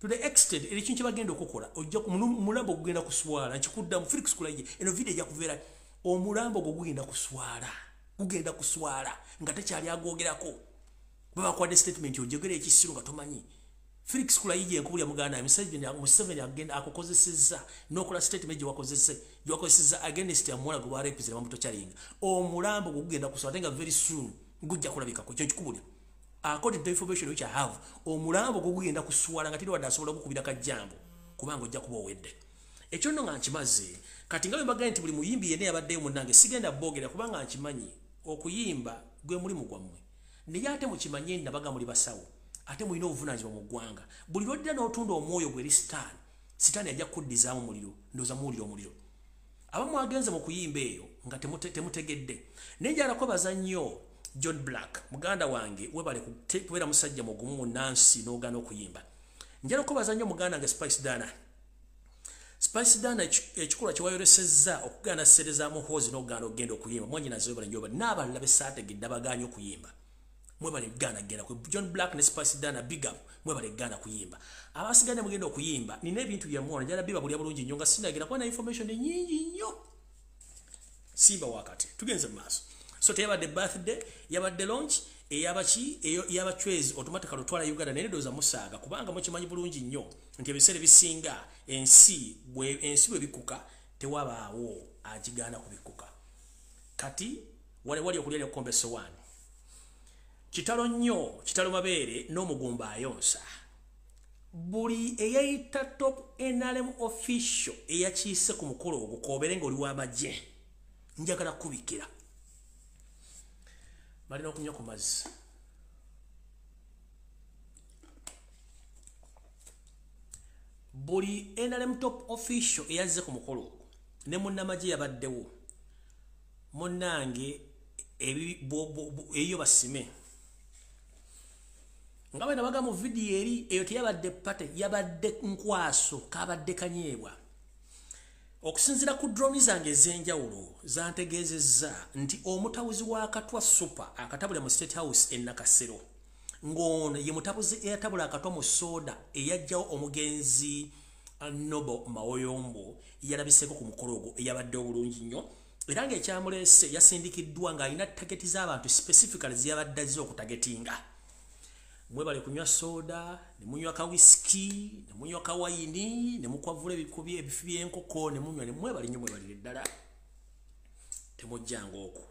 to the extent eri kintu kyebagenda okukola, ojja mulambo gugenda kuswala. Nkikuddamu, Felix Kulayigye, eno video ejja kuveera, omulambo gwo gugenda kuswala, gugenda kuswala nga tekyali agwogerako. Babakwadde statement ojogera ekisiru nga tomanyi. Felix Kulayigye, enkubulya muganda, Museveni agenda akukozesezza n'okola statement gyewakozesezza against omuwala gwe barepizira bamutorturinga. Omulambo gwo gugenda kuswala, ate nga very soon gujja kulabikako. Kyo nkikubulya according to the information which I have, omulambo gwo gugenda kuswala nga teri wadde asobola gukubira kajjambo, kubanga ojja kuba owedde. Ekyo nno nga nkimaze. Kati nga bwe mbagambye nti buli muyimbi yenna yabaddeyo, munnange, sigenda boogera kubanga nkimanyi okuyimba gwe mulimu gwammwe, naye ate mukimanye nabaga muli basawo, ate mulina obuvunaanyizibwa mu ggwanga. Buli lwoddira n'otunda omwoyo gwe eri Sitaani, Sitaani ajja kukuddizaamu muliro. Ndowooza muwulira omuliro. Abamu agenze mu kuyimba eyo nga temutegedde. Naye njagala kwebaza nnyo John Black, muganda wange, webale kubeera musajja mugumu munansi n'ogaana okuyimba. Njagala kwebaza nnyo muganda wange Spice Dana. Spice Dana, ekikolwa kyewayolesezza okugaana ssente za Muhoozi n'okugaana okugenda okuyimba, mwanyinaze webale nnyo. N'abalala besaategedde abagaanye okuyimba. Mwebale Ghana genda ku John Black ne Spice Dana, big up. Mwebale Ghana kuyimba. Abasigadde mugenda okuyimba, nina ebintu byammwe njala biba buli bulungi nnyo nga sinagira kuba na information nyingi nnyo. Simba wakati tugenze mu maaso. So teyabadde birthday, yabadde launch eyabaki eyabachwezi automatically otwala Uganda naye ndowooza musaaga, kubanga mukimanyi bulungi nnyo nti ebiseera ebisinga ensi bwe bikuka tewabaawo agigaana kubikuka. Kati wale wali okulya ekkombe sowaani. Kitalo nnyo, kitalo mabeere n'omugumba ayonsa. Buli eyayita top NRM official eyakiise ku mukolo ogwo k'obeere ng'oli w'amagye, njagala kubikira. Balina okunywa ku mazzi. Buli NRM top official eyazze ku mukolo ogwo ne munnamagye yabaddewo, munnange eyo basime. Nga bwe nabaga mu vidiyo eri eyo teyabadde pate, yabadde nkwaso, kabadde kanyeebwa. Okusinziira ku drone zange ez'enjawulo zantegeezezza nti omutabuzi wa Katwa Super akatabula mu State House e Nakasero, ng'ono ye mutabuzi eyatabula akatwa mu soda eyajjawo omugenzi Noble Mawoyombo, yalabiseeko ku mukolo ogwo eyabadde obulungi nnyo, era ng'ekyamuleese yasindikiddwa ng'alina tageti z'abantu specifically ziyabadde azze okutagetinga. Mwebale kunywa soda, ne munywa ka whisky, ne munywa ka wayini, ne mukwavula ebikubi ebifi by'enkoko, ne munywa, ne mwebale nnyo, mwebalire ddala, temujjanga okwo.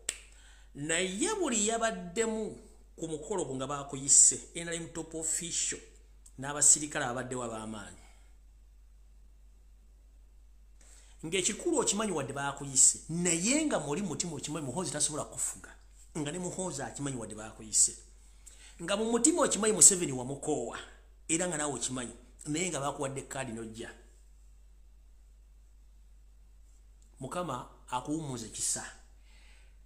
Naye buli yabaddemu ku mukolo ogwo nga baakuyise NRM top official n'abasirikale ababaddewo ab'amaanyi, ng'ekikulu okimanyi wadde baakuyise, naye nga muli mutima okimanyi Muhoozi tasobola kufuga, nga ne Muhoozi akimanyi wadde baakuyise, nga mu mutima okimanyi Museveni wamukoowa era nga naawe okimanyi, naye nga bakuwadde kaadi n'ojja. Mukama akuwummuze kisa.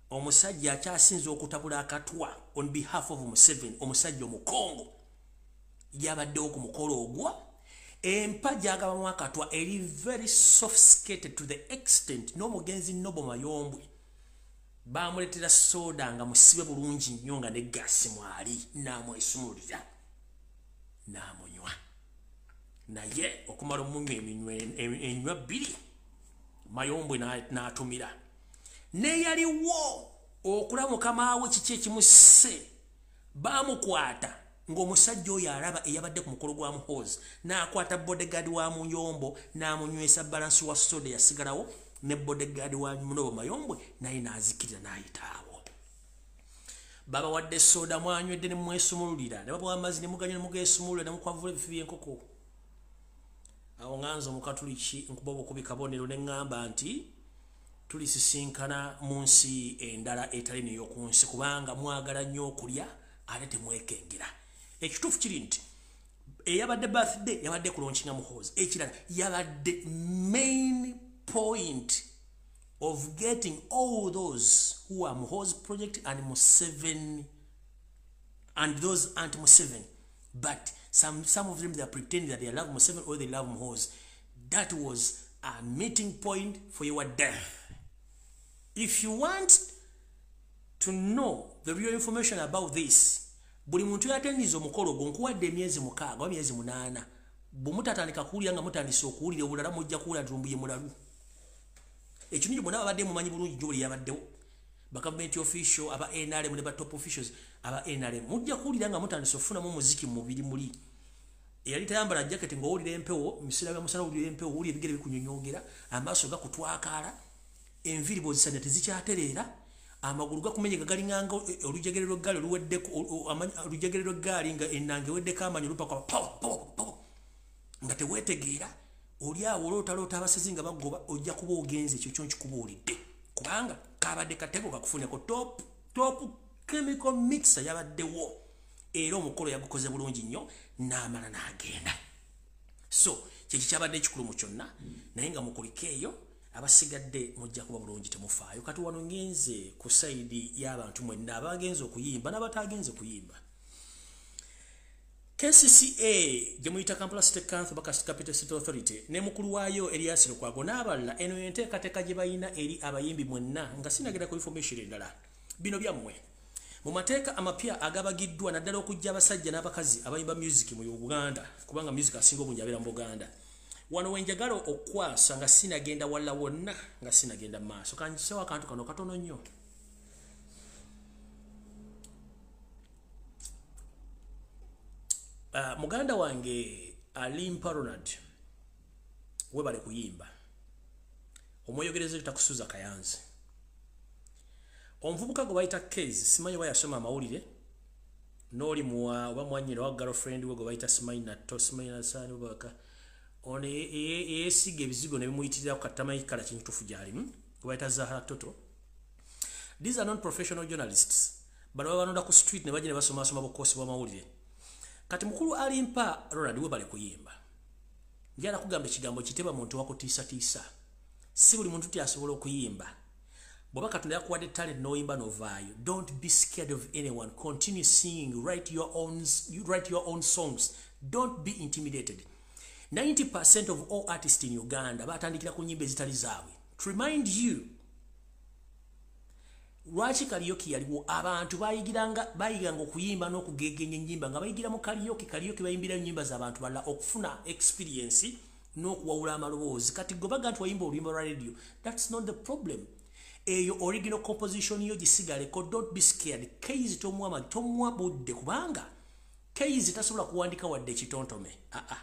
Omusajja akyasinze okutabula akatwa on behalf of Museveni, omusajja omukongo yabaddewo ku mukolo ogwo. Empa gy'agabamu akatwa eri very sophisticated to the extent n'omugenzi Noble Mayombwe bamuleetera soda nga musibe bulungi nnyo nga ne gaasi mwali, n'amwesumulira n'amunywa, naye okumala omunywa enywa bbiri Mayombwe n'atumira. Neyaliwo okulaba mukama we kiki ekimusse, bamukwata ng'omusajja oyo alaba eyabadde ku mukolo gwa Muhoozi, n'akwata bodyguard wa Muyombo n'amunywesa balansi wa soda yasigalawo, ne bodyguard wa Noble Mayombwe naye n'azikirira n'ayitaawo. Babawadde soda mwanywedde ne mwesumululira, ne babawa amazzi ne muganywa ne mugeesumulula ne mukwavula ebifi by'enkoko. Awo nganze omukatuliki nkuba obukubi kabonero ne ŋŋamba nti tulisisinkana mu nsi endala etali n'ey'oku nsi, kubanga mwagala nnyo okulya ate temwekengera. Ekituufu kiri nti eyabadde birthday yabadde kulaunchinga Muhoozi. Ekirala yabadde main point of getting all those who are Muhoozi project and Museveni and those anti-Museveni, but some of them, they are pretending that they love Museveni or they love Muhoozi. That was a meeting point for your death. If you want to know the real information about this, buli muntu yatendiza omukolo ogwo nkuwadde emyezi 6 oba emyezi 8, bwe mutatandika kuwulira nga mutandise okuwulira obulala, mujja kuwulira nti lumbuye mulalu. Ekintu bonna babadde mumanyi bulungi nnyo buli yabaddewo, ba government official aba NRM ne ba top officials aba NRM, mujja kuwulira nga mutandise okufunamu omuziki mu mubiri muli. Eyali tayambala jaketi ng'owulira empewo, emisira bya musana owulira empewo, owulira ebigere bikunyonyoogera, amaaso gakutwakaala, enviiri bw'ozisanya tezikyatereera, amagulu gakumenyeka galinganga olujegere lw'eggaali oluweddeko, olujegere lw'eggaali nga ennanga eweddeko amaanyi olupaka pawo pawo pawo, nga teweetegeera. Oli awo olootaloota abasezi nga bagoba, ojja kuba ogenze. Ekyo kyo nkikubuulidde kubanga kabadde katego kakufuneko. Top top chemical mixer yabaddewo era omukolo yagukoze bulungi nnyo n'amala n'agenda. So kyeki kyabadde ekikulu mu kyonna, naye nga mukuliko eyo abasigadde mujja kuba bulungi, temufaayo. Kati wano ngenze ku side y'abantu mwenna abagenze okuyimba n'abatagenze kuyimba. KCCA gye muyita Kampala City Council baka Capital City Authority ne mukulu waayo Erias Lukwago n'abalala, eno enteekateeka gye balina eri abayimbi mwenna, nga sinagenda ku information endala, bino byammwe. Mu mateeka amapya agabagiddwa naddala okujja abasajja n'abakazi abayimba music mu Uganda, kubanga music asinga obungi abeera mu Buganda. Wano wenjagala okwasa nga sinagenda walla wonna, nga sinagenda maaso. Kanjisewo akantu kano katono nnyo. Muganda wange Alimpa Ronald, webale kuyimba. Omweyogereza takusuza kayanzi. Omuvubuka gwe bayita Kezi, simanyi oba yasoma amawulire, n'oli muwa oba mwanyina wa girlfriend we gwe bayita simanyi natto, simanyi nasaani obaka. Ono yeesiga ebizigo ne bimuyitirira ku katamanyi kala kintuufu gy'alimu, gwe bayita Zahara Toto. These are non professional journalists. Bano babanonda ku street ne bajja ne basomasoma bukosi bw'amawulire. Kati mukulu Alimpa Ronald, webale kuyimba. Njala kugamba ekigambo kiteba muntu wakutiisatiisa. Si buli muntu ti asobola okuyimba. Bw'oba Katonda yakuwadde talent n'oyimba n'ovaayo, don't be scared of anyone. Continue singing, write your own songs. Don't be intimidated. 90% of all artists in Uganda batandikira ku nyimba ezitali zaabwe. To remind you, lwaki karaoke yaliwo? Abantu bayigiranga okuyimba n'okugegenya ennyimba nga bayigira mu karaoke. Karaoke bayimbira ennyimba z'abantu balala okufuna experience n'okuwawula amaloboozi. Kati gwe baga nti wayimba oluyimba lwa radio, that's not the problem. Eyo original composition yo gisigaleko. Don't be scared. Keizi tomuwa budde, kubanga Keizi tasobola kuwandika wadde ekitontome. Aa,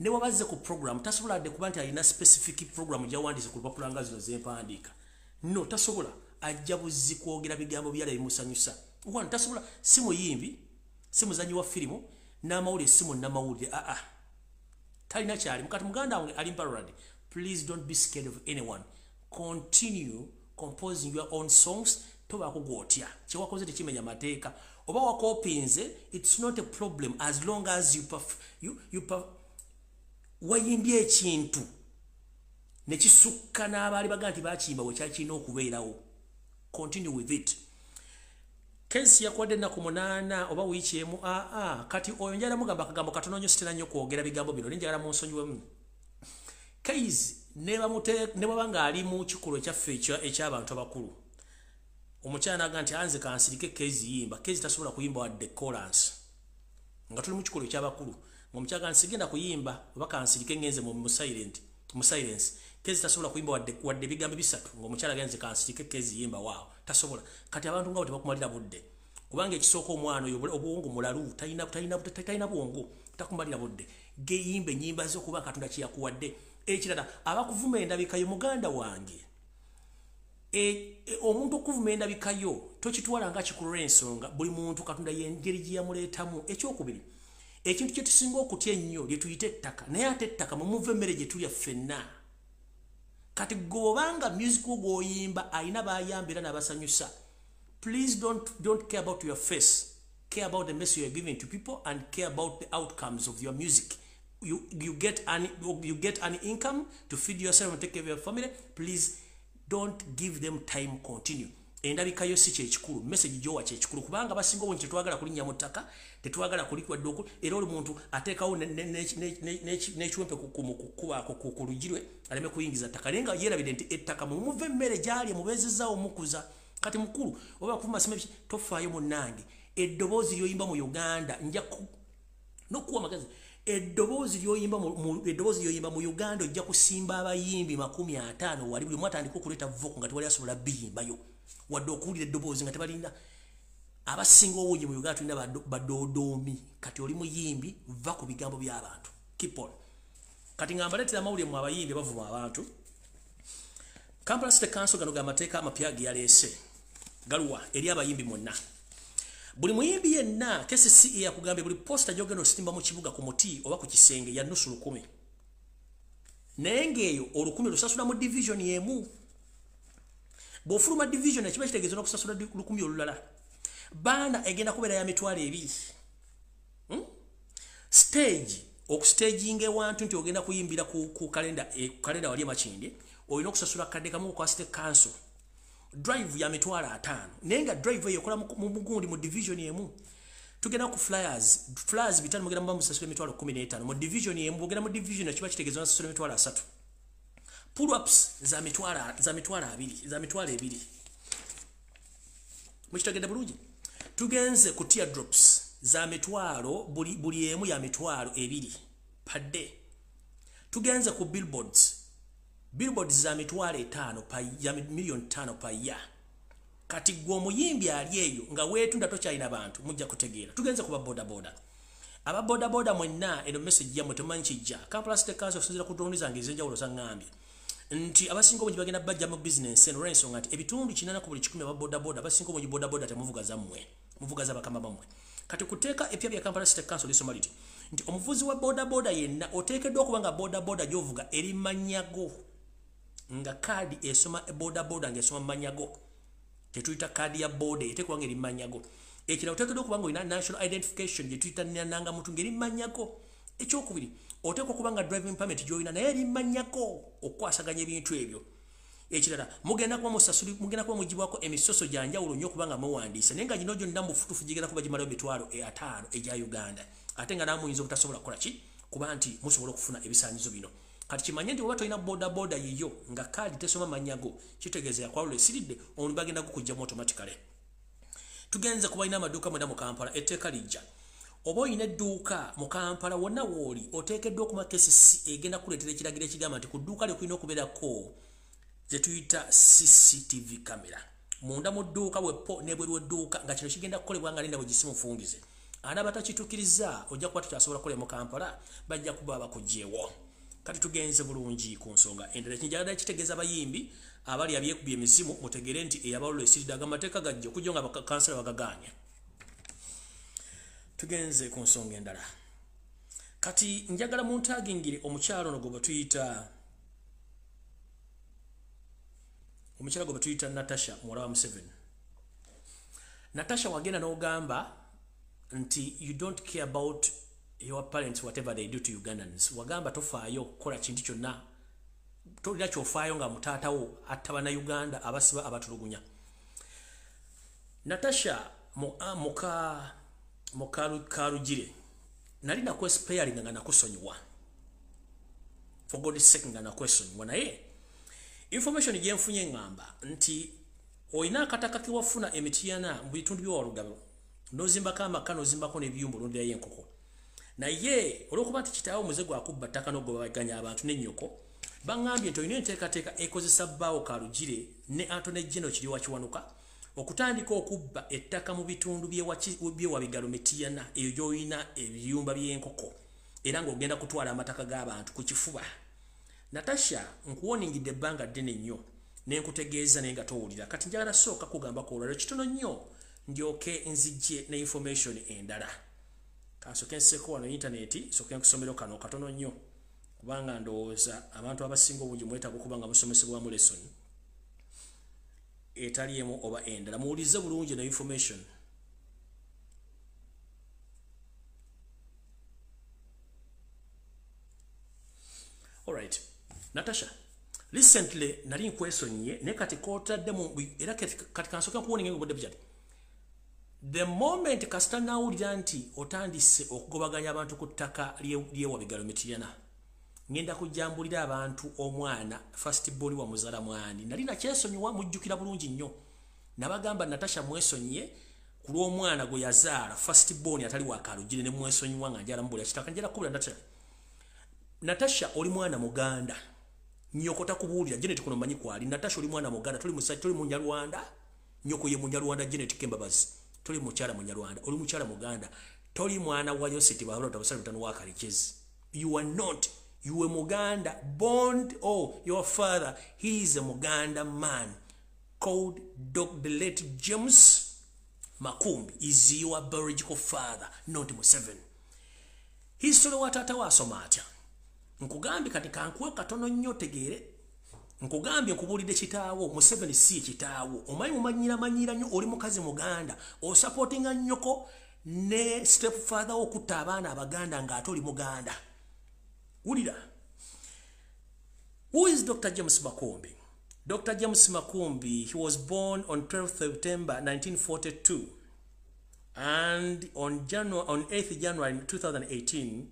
ne wabazze ku program tasobola wadde kuba nti alina specific program gyawandiise ku lupapula nga zino zempandiika. No, tasobola. Ajja buzzi kwogera bigambo byala bimusanyusa. One, tasobola, si muyimbi, si muzanyi wa firimu, n'amawulire si munnamawulire. Aa, talina kyali. Mukati muganda wange Alimpa Ronald, please don't be scared of anyone. Continue composing your own songs. Tobaako gwotya. Kyewakoze tekimenya mateeka. Oba wakopinze, it's not a problem as long as you wayimbye ekintu nekisukka n'abaali baga nti bakiyimba bwe kyakirina okubeerawo. Continue with it. Kensi yakwadde ennaku 8 oba wiiki emu. Aa, kati oyo njagala mugamba akagambo katono nnyo. Sitera nnyo kwogera bigambo bino, naye njagala munsonyiwemu. Keizi ne bwaba ng'ali mu kikolwa ekyaffe eky'abantu abakulu, omukyala naga nti anze kansirike, Kezi yimba. Kezi tasobola kuyimba wadde chorus. Nga tuli mu kikolwa eky'abakulu, ng'omukyala nti sigenda kuyimba oba kansirike ngenze mu silence. Kezi tasobola kuyimba wadde ebigambo bisatu. Ng'omukyala genze kansirike, Kezi yimba, waawo tasobola. Kati abantu nga bo tebakumalira budde, kubanga ekisooka omwana oyo obwongo mulalu, talina bwongo, takumalira budde. Geyimba ennyimba zo kuba Katonda kyeyakuwadde. Ekirala, abakuvuma endabikayo, muganda wange, omuntu okuvuma endabikayo tokitwala nga kikulwa ensonga. Buli muntu Katonda yengeri gye yamuleetamu. Ekyokubiri, ekintu kye tusinga okutya ennyo lye tuyita ettaka, naye ate ettaka mumuva emmere gye tulya ffenna. Kati gweobanga music wo gw'oyimba alina bayamba era n'abasanyusa, please don't care about your face. Care about the message you are giving to people and care about the outcomes of your music. You get an income to feed yourself and take care of your family. Please don't give them time. Continue. Endabika yo si kyekikulu, message gyowa kyekikulu, kubanga basinga obungi tetwagala kulinnya mu ttaka, tetwagala kulikwadde oku. Era oli muntu ateekawo n'ekiwempe kukubaako ku luggi lwe aleme kuyingiza ttaka, naye nga yeerabidde nti ettaka mumuva emmere gy'ali mubeezezaawo mukuza. Kati mukulu, oba kuvuma sima tofaayo munnange. Eddoboozi lyoyimba mu Uganda, nja n'okuwa amagezi, eddoboozi lyoyimba mu Uganda, ojja kusimba abayimbi 50 wali, buli omu atandika okuleeta vocal nga tewali asobola biyimbayo wadde okuwulira eddoboozi nga tebalina. Abasinga obungi mu Uganda tulina badoodoomi. Kati oli muyimbi, va ku bigambo by'abantu, keep on. Kati nga mbaleetera amawulire mu abayimbi bavuma abantu. Kampala City Council, gano gamateeka amapya ge yaleese galuwa eri abayimbi mwonna. Buli muyimbi yenna, KCCA yakugambye buli poster gy'ogenda ositimba mu kibuga ku muti oba ku kisenge ya nusu 1000, naye ng'eyo 1000 lusasula mu division emu. Bw'ofuluma division, ekiba kitegeeza n'okusasula 1000 olulala. Banner egenda kubeera ya 20,000. Stage, okustaginga ewantu nti ogenda kuyimbira ku kalenda wali emakindi, olina okusasula 1,000 kwa city council. Drive ya 50,000, naye nga drive eyo ekola mu mugundi mu division emu. Tugenda ku flyers, flyers 500 mugenda muba musasula 15,000 mu division emu. Bwogenda mu division ekiba kitegeeza nasasula 30,000. Pull ups za 20,000, za 20,000. Mukitegedde bulungi? Tugenda Tugenze ku teardrops za mitwalo buli emu ya 200,000 per day. Tugenze ku billboards. Billboards za 5,000,000 per ya 5,000,000 per year. Kati gwe omuyimbi ali eyo nga weetunda tokyalina bantu mujja kutegeera. Tugenze ku ba boda boda. Aba boda boda mwenna eno message yammwe temumanyi kijja. Kampala City Council okusinziira ku drone zange ez'enjawulo zaŋŋambye nti abasinga obungi bagenda bajja mu business eno olw'ensonga nti ebitundu 8 ku buli 10 aba boda boda abasinga obungi boda boda temuvuga zammwe, muvuga za bakama bammwe. Kati kuteeka epya bya Kampala City Council lisoma liti nti omuvuzi wa boda boda yenna oteekeddwa okuba nga boda boda gy'ovuga eri manyago, nga kaadi esoma boda boda ng'esoma manyago, tetuyita kaadi ya boda eteekwa nga eri manyago. Ekirala oteekeddwa okuba nga olina national identification gye tuyita nnangamuntu ng'eri manyago. Ekyokubiri oteekwa okuba nga driving permit gy'olina naye eri manyago okukwasaganya ebintu ebyo. Ekirala mugenda kuba musasuli, mugenda kuba mugibwako emisoso gya njawulo nnyo kubanga muwandiisa, naye nga gino gyonna mu bufutufu gigenda kuba gimalayo 500,000 egya Uganda, ate nga nammwe muyinza obutasobola kukola ki kuba nti musobola okufuna ebisaanyizo bino. Kati kimanye nti oba tolina boda boda yiyo nga kaadi tesoma manyago, kitegeeza yakwalula esiridde omuntu bagenda kukuggyamu automatically. Tugenze ku balina amaduuka mwenda mu Kampala, etteeka lijja. Oba olina edduuka mu Kampala wonna w'oli oteekeddwa okuma KCC egenda kukuleetera ekiragiro ekigamba nti ku dduuka lyo kulina okubeerako ze tuyita CCTV camera munda mu dduuka wepo n'ebweru w'edduuka, nga kino kigenda kukolebwa nga linda bwe gisimufungize. Anaaba takituukiriza ojja kuba tokyasobola kukolera mu Kampala, bajja kuba bakuggyewo. Kati tugenze bulungi ku nsonga endala. Ekinjagala kitegeeza abayimbi abali abyekubye emizimu mutegere nti eyabalula esiridde amateeka gajja okujja nga bakansala bagagaanya. Tugenze ku nsonga endala. Kati njagala muntagingire omukyalo ono gwe tuyita omukyala gwe tuyita Natasha muwala wa Museveni. Natasha wagenda n'ogamba nti you don't care about your parents whatever they do to Ugandans. Wagamba tofaayo kukola kintu kyonna, tolina kyofaayo nga mutaatawo atta bannayuganda abasiba abatulugunya. Natasha muka Karugire nali nakwesparing nga nakusonyiwa, for God's sake nga nakwesonyiwa, naye information gye nfunye ngamba nti olina akataka ke wafuna emitiyana mu bitundu by'Walugabo n'ozimbako amaka n'ozimbako n'ebiyumba olonderayo enkoko, naye olw'okuba nti kitaawo omuze gwakubba ttaka n'ogobaganya abantu n'ennyoko, baŋŋambye nti olina enteekateeka ekozesa bbaawo Karugire ne Anthony General Kiryowa Kiwanuka okutandika okubba ettaka mu bitundu by'Ewabigalo Mitiyana eyo gy'olina ebiyumba by'enkoko, era ng'ogenda kutwala amataka g'abantu ku kifuba. Natasha nkuwoningidde ebbanga ddene nnyo ne nkutegeeza naye nga towulira. Kati njagala sooka kugambako olwaliro kitono nnyo ndyoke nzijje ne information endala. Kansooke nseko wano intaneti sooke nkusomero kano katono nnyo kubanga ndowooza abantu abasinga obungi mwetaaga okuba nga musomesebwamu lesson etali emu oba endala. Muwulize bulungi no information. Alright, Natasha, recently nali nkwesonyiye naye kati kotadde mu era kati kansooke nkuwoninga obudde bujja. The moment kasita nawulira nti otandise okugobaganya abantu ku ttaka ly'Ewabigalo Mitiyana, ngenda kujambulira abantu omwana first born wa muzala mwani. Nali nakyesonyiwa, mujjukira bulungi nnyo. Nabagamba Natasha mwesonyiye ku lw'omwana gwe yazaala first born atali wa Karugire ne mwesonyiwa nga njala mubulira kitaka njala kubula Natasha. Natasha oli mwana muganda. Nnyoko takubuulira Janet kuno manyi kwali. Natasha oli mwana muganda, toli musajja, toli munyarwanda. Nnyoko ye munyarwanda Janet Kembabazi. Toli mukyala munyarwanda, oli mukyala muganda. Toli mwana wa Yoseti Bahalota Basale Mutano wa Karekezi. You are not. You were Muganda born, oh, your father, he is a Muganda man called the late James Makumbi is your biological father, not Museveni. History wa tata wasoma atya? Nkugambye kati kankuwe katono nnyo otegeere. Nkugambye nkubuulidde kitaawo, Museveni si kitaawo. Omanyi mumanyira manyira nnyo, oli mukazi Muganda, osupportinga nnyoko ne stepfather wo okutta abaana Abaganda ng'ate oli Muganda. Wulira. Who is Dr. James Makumbi? Dr. James Makumbi, he was born on 12th September 1942 and on 8th January 2018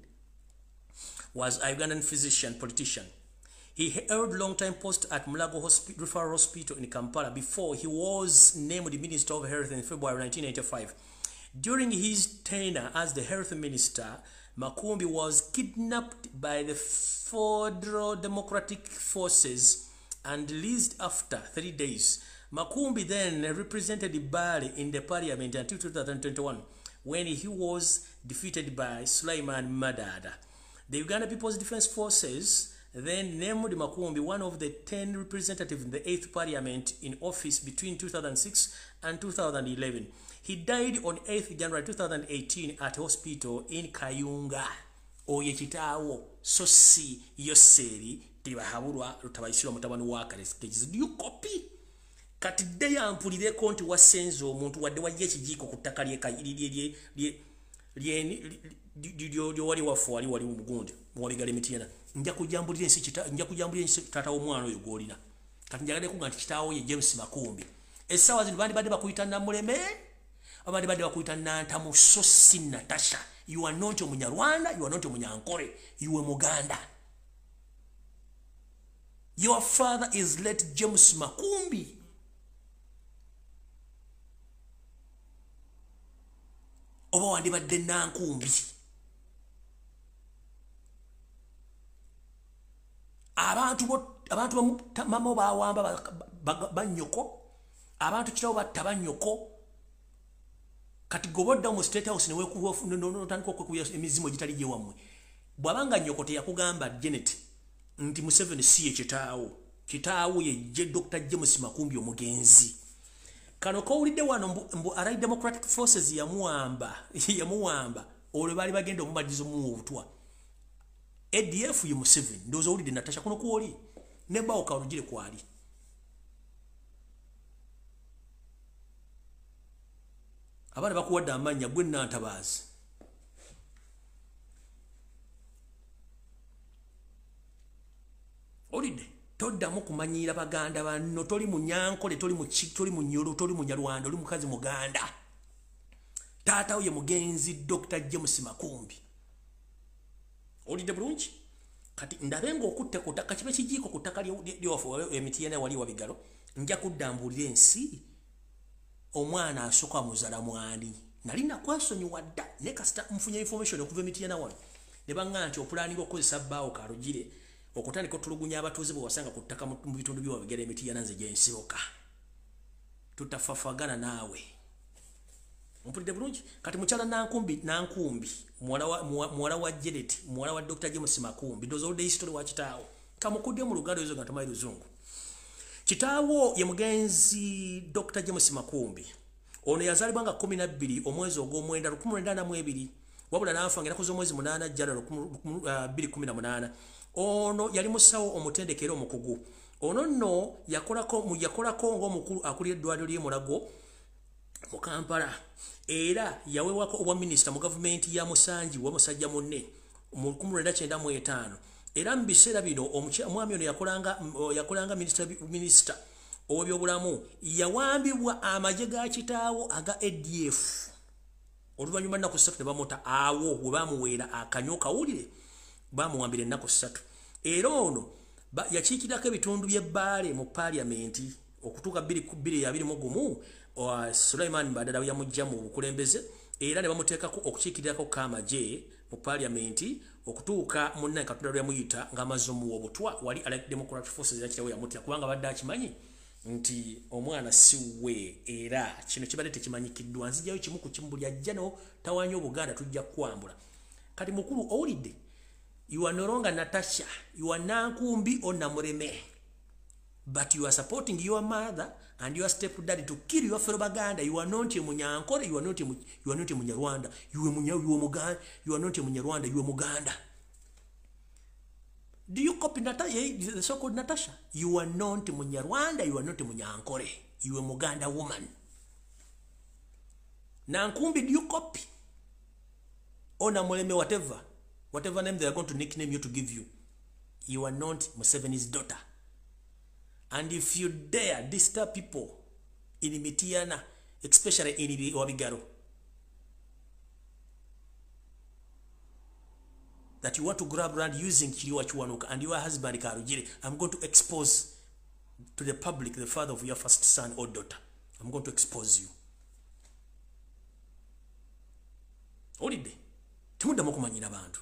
was a Ugandan physician politician. He held long-time post at Mulago Referral Hospital in Kampala before he was named Minister of Health in February 1985. During his tenure as the health minister, Makumbi was kidnapped by the Federal Democratic Forces and released after 3 days. Makumbi then represented Bali in the parliament until 2021, when he was defeated by Sulaiman Madada. The Uganda People's Defense Forces then named Makumbi one of the 10 representatives in the 8th parliament in office between 2006 and 2011. He died on 8th January 2018 at hospital in Kayunga. Oye kitaawo so si Yoseri Tibahabulwa Rutabayisirwa mutabani wa Kalekezi. Do you copy? Kati dde yampulireko nti wasenze omuntu wadde wajja ekijiiko ku ttaka lyewali waffe wali wali mugundi muwabigala emityena. Nja kujambulira ensi, nja kujambulira ensi taata w'omwana oyo gw'olina. Kati njagadde kuga nti kitaawo ye James Makumbi. Essaawa zino bandibadde bakuyita Namuleme, abandibadde bakuyita Nantamu, so si Natasha. You are not Omunyarwanda, you are not Omunyankore, you are Muganda. Your father is late James Makumbi. Oba wandibadde Nankumbi. Abantu mama bawamba bannyoko, abantu kitawo batta bannyoko. Kati gobodda mu State House notandika okwekuya emizimu egitali gyewammwe. Bw'abanga nnyoko teyakugamba Janet nti Museveni si ye kitaawo, kitaawo ye Dr. James Makumbi omugenzi. Kano kowulidde wano mbu Allied Democratic Forces yamuwamba, yamuwamba olwo baali bagenda omubaddiza omuwa obutwa. ADF ye Museveni, ndowooza owulidde Natasha kuno kwoli ne bbaawo Kalugire kwali. Abaana bakuwadde amannya gwe Nantabaazi. Owulidde? Toddamu kumanyiira baganda banno, toli Munyankole, toli Munyoro, toli Munyarwanda, oli mukazi Muganda. Taata wo ye mugenzi Dr. James Makumbi. Owulidde bulungi? Kati ndabe ng'okutte ku ttaka, kibe kijiiko ku ttaka lyewaffe emityena wali Wabigalo, nja kudda mbuulira ensi omwana asooka muzala mwani. Nali nakwesonyiwa dda, naye kasita nfunye information okuva emityena wano ne baŋŋamba nti opulaninga okukozesa bbaawo Kalugire okutandika otulugunya abatuuze bwe wasanga ku ttaka mu bitundu by'Wabigalo emityena nze gye nsibuka. Tutafafagana naawe. Mpulidde bulungi? Kati mukyala Nankumbi, Nankumbi muwala wa Janet, muwala wa Dr. James Makumbi, ndowooza oludde history wa kitaawo. Kamukudde mu Luganda oyo nga tomanyi Luzungu. Kitaawo ye mugenzi Dr. James Makumbi. Ono yazaalibwa nga 12 omwezi ogw'omwenda 1902, wabula n'afa ng'ennaku z'omwezi 8 January 2018. Ono yali musawo omutendeke era omukugu. Ono nno yakolako ng'omukulu akulira eddwaliro ly'e Mulago mu Kampala, era yaweewako obwa minisita mu gavumenti ya Musangi wa musajja munne mu 1995. Era mu biseera bino omwami ono yakolanga minisita ow'ebyobulamu. Yawambibwa amagye ga kitaawo aga ADF oluvannyuma nnaku 3 ne bamuta. Awo we bamuweera akanywa kawulire, bamuwambira ennaku 3. Era ono yakiikirako ebitundu by'Ebbaale mu paaliyamenti okutuuka 2021. Sulaiman Badada yamujja mu bukulembeze era ne bamuteekako okukiikirirako k'amagye mu paaliyamenti okutuuka munnaye Katonda lwe yamuyita ng'amaze omuwa obutwa. Wali Allied Democratic Forces era kitaawe yamutya kubanga badde akimanyi nti omwana si we, era kino kibadde tekimanyikiddwa. Nzijjayo kimu ku kimu, buli ajja no tawaanya Obuganda tujja kukwambula. Kati mukulu owulidde, you are no longer Natasha, you are Nankumbi or Namureme, but you are supporting your mother and your stepdaddy to kill your fellow Baganda. You are not a Munyankore, you are not a Munyarwanda, you are Muganda, you are not a Munyarwanda, you are Muganda. Do you copy Natasha, the so-called Natasha? You are not a Munyarwanda, you are not a Munyankore, you are Muganda woman. Nankumbi, do you copy? Or Namuleme, whatever name they are going to nickname you to give you. You are not Museveni's daughter. And if you dare disturb people in Mitiana, especially in Wabigaro, that you want to grab land using Kiriwa Kiwanuka and your husband Karugire, I'm going to expose to the public the father of your first son or daughter. I'm going to expose you. Owulidde? Temuddamu okumanyira bantu.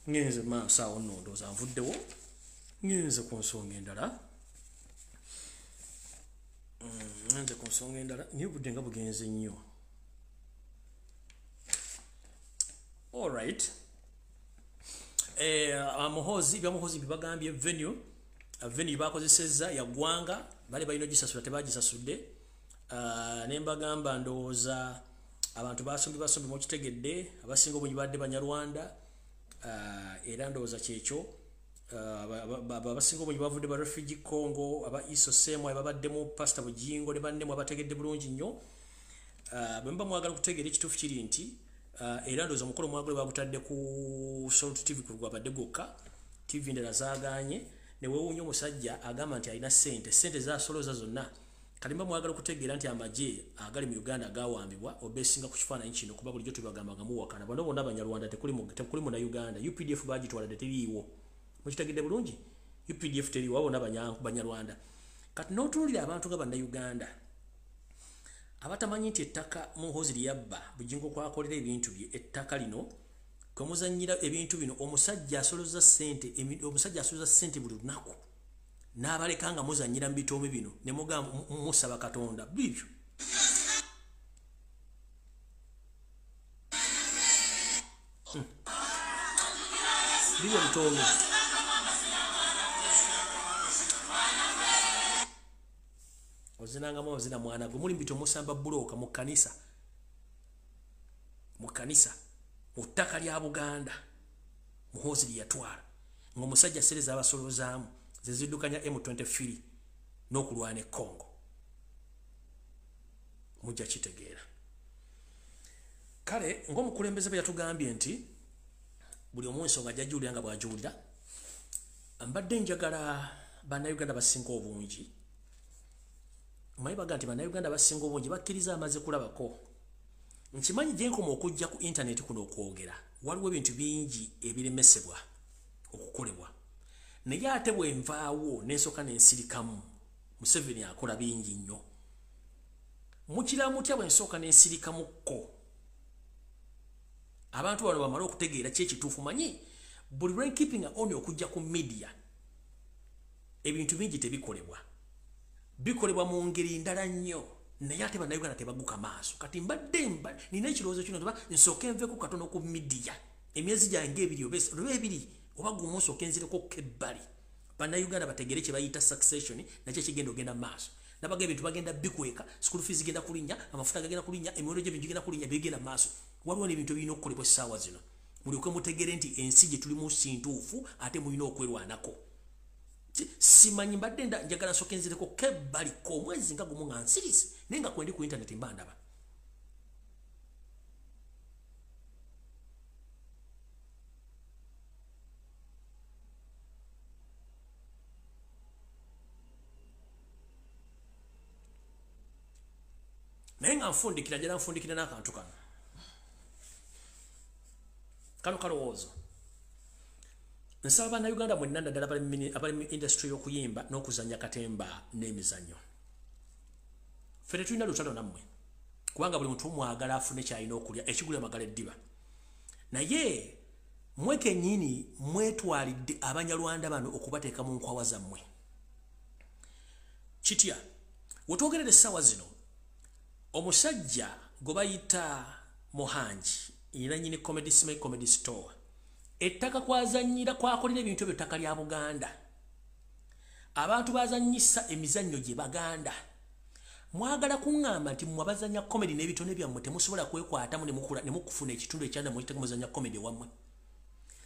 Ngenze maaso awo nno, ndowooza nvuddewo, ngenze ku nsonga endala. Ngenze ku nsonga endala naye obudde nga bugenze nnyo. Alright, Muhoozi, bya Muhoozi bibagambye. Venue bakozesezza ya ggwanga, bali balina ogisasula, tebagisasudde. Ne mbagamba, ndowooza abantu basombi mukitegedde, abasinga obungi badde Banyarwanda. Era ndowooza kyekyo, abasinga obungi bavudde ba refugee Congo, aba Iso Semu ababaddemu, Pastor Bujingo ne bannemu abategedde bulungi nnyo. Bwe muba mwagala okutegeera ekituufu kiri nti era ndowooza omukolo mwagule bagutadde ku Salt TV ku gwabadde gwokka, TV endala zaagaanye. Ne weewuunya omusajja agamba nti alina ssente, ssente zasolooza zonna. Kati mba mwagala okutegeera nti amagye agali mu Uganda gawambibwa, obesinga ku kifaananyi kino, kuba bulijjo tubagamba nga muwakana. Bano bonna Banyarwanda, tekuli Munnayuganda. UPDF bagitwala dde, teriiwo. Mukitegedde bulungi? UPDF teriiwo, abo bonna Banyarwanda. Kati n'otunuulira abantu nga Bannayuganda abatamanyi nti ettaka Muhoozi lyeyabba, Bugingo kwakolera ebintu bye, ettaka lino kwemuzanyira ebintu bino. Omusajja asoloza ssente, omusajja asoloza ssente buli lunaku n'abaleka nga muzanyira mu bitoomi bino, ne mugamba musaba Katonda bibyo. Bibyo bitoomi. Ozinangamu ozina mwana gwe, muli mbito, musamba bulooka mu kkanisa, mu kkanisa, mu ttaka lya Buganda Muhoozi lye yatwala, ng'omusajja sente abasolozaamu zeziddukanya M23 n'okulwana e Congo. Mujja kitegeera. Kale ng'omukulembeze bwe yatugambye nti buli omu ensonga ajja nga bw'agiwulira, mbadde njagala Bannayuganda basinga obungi, omanyi baga nti Bannayuganda basinga obungi bakkiriza amaze kulabako. Nkimanyi gyenkoma okujja ku intaneti kuno okwogera, waliwo ebintu bingi ebiremesebwa okukolebwa, naye ate bwe nvaawo n'ensooka n'ensirikamu, Museveni akola bingi nnyo. Mukira mutya bwe nsooka n'ensirikamukko, abantu bano bamale okutegeera ki ekituufu? Manyi buli lwe keeping on okujja ku media, ebintu bingi tebikolebwa, bikolebwa mu ngeri ndala nnyo, naye ate Bannayuganda tebaguka maaso. Kati mbadde nina ekirowoozo kino nti nsooke nveeko katono ku media emyezi gyange 2 oba 2 oba gumu, nsooke nzireko kebbali, Bannayuganda bategere kye bayita succession nakyo ekigenda ogenda mu maaso. Nabaga ebintu bagenda bikweka, school fees genda kulinnya, amafuta gagenda kulinnya, emiwendo gy'ebintu gigenda kulinnya, bigenda mu maaso. Waliwo n'ebintu ebirina okukolebwa essaawa zino, mulyoke mutegere nti ensi gye tulimu si ntuufu, ate mulina okwerwanako. Simanyi, mbadde njagala nsooke nzireko kebbaliko omwezi nga gumu nga nsirise, naye nga kwendi ku internet mba ndaba. Naye nga nfundikira, njala nfundikira n'akantu kano, kano kalowoozo. Nsaba Bannayuganda mwenna, naddala abali mu industry y'okuyimba n'okuzannya katemba n'emizannyo, ffe tetulina lutalo nammwe, kubanga buli muntu mwagala afune kyalina okulya, ekigula amagala eddiba. Naye mwe kennyini mwetwalidde Abanyarwanda bano okubateeka mu nkwawa zammwe. Kitya? Wetwogerera essaawa zino, omusajja gwe bayita Muhangi, era Comedy Smile Comedy Store, ettaka kwazanyira kwakolera ebintu ebyo ttaka lya Buganda. Abantu bazanyisa emizannyo gye Baganda. Mwagala kuŋŋamba nti mmwe abazanya comedy n'ebitone byammwe temusobola kwekwatamu ne mukufuna ekitundu ekyanda mukiteeka muzanya comedy wammwe?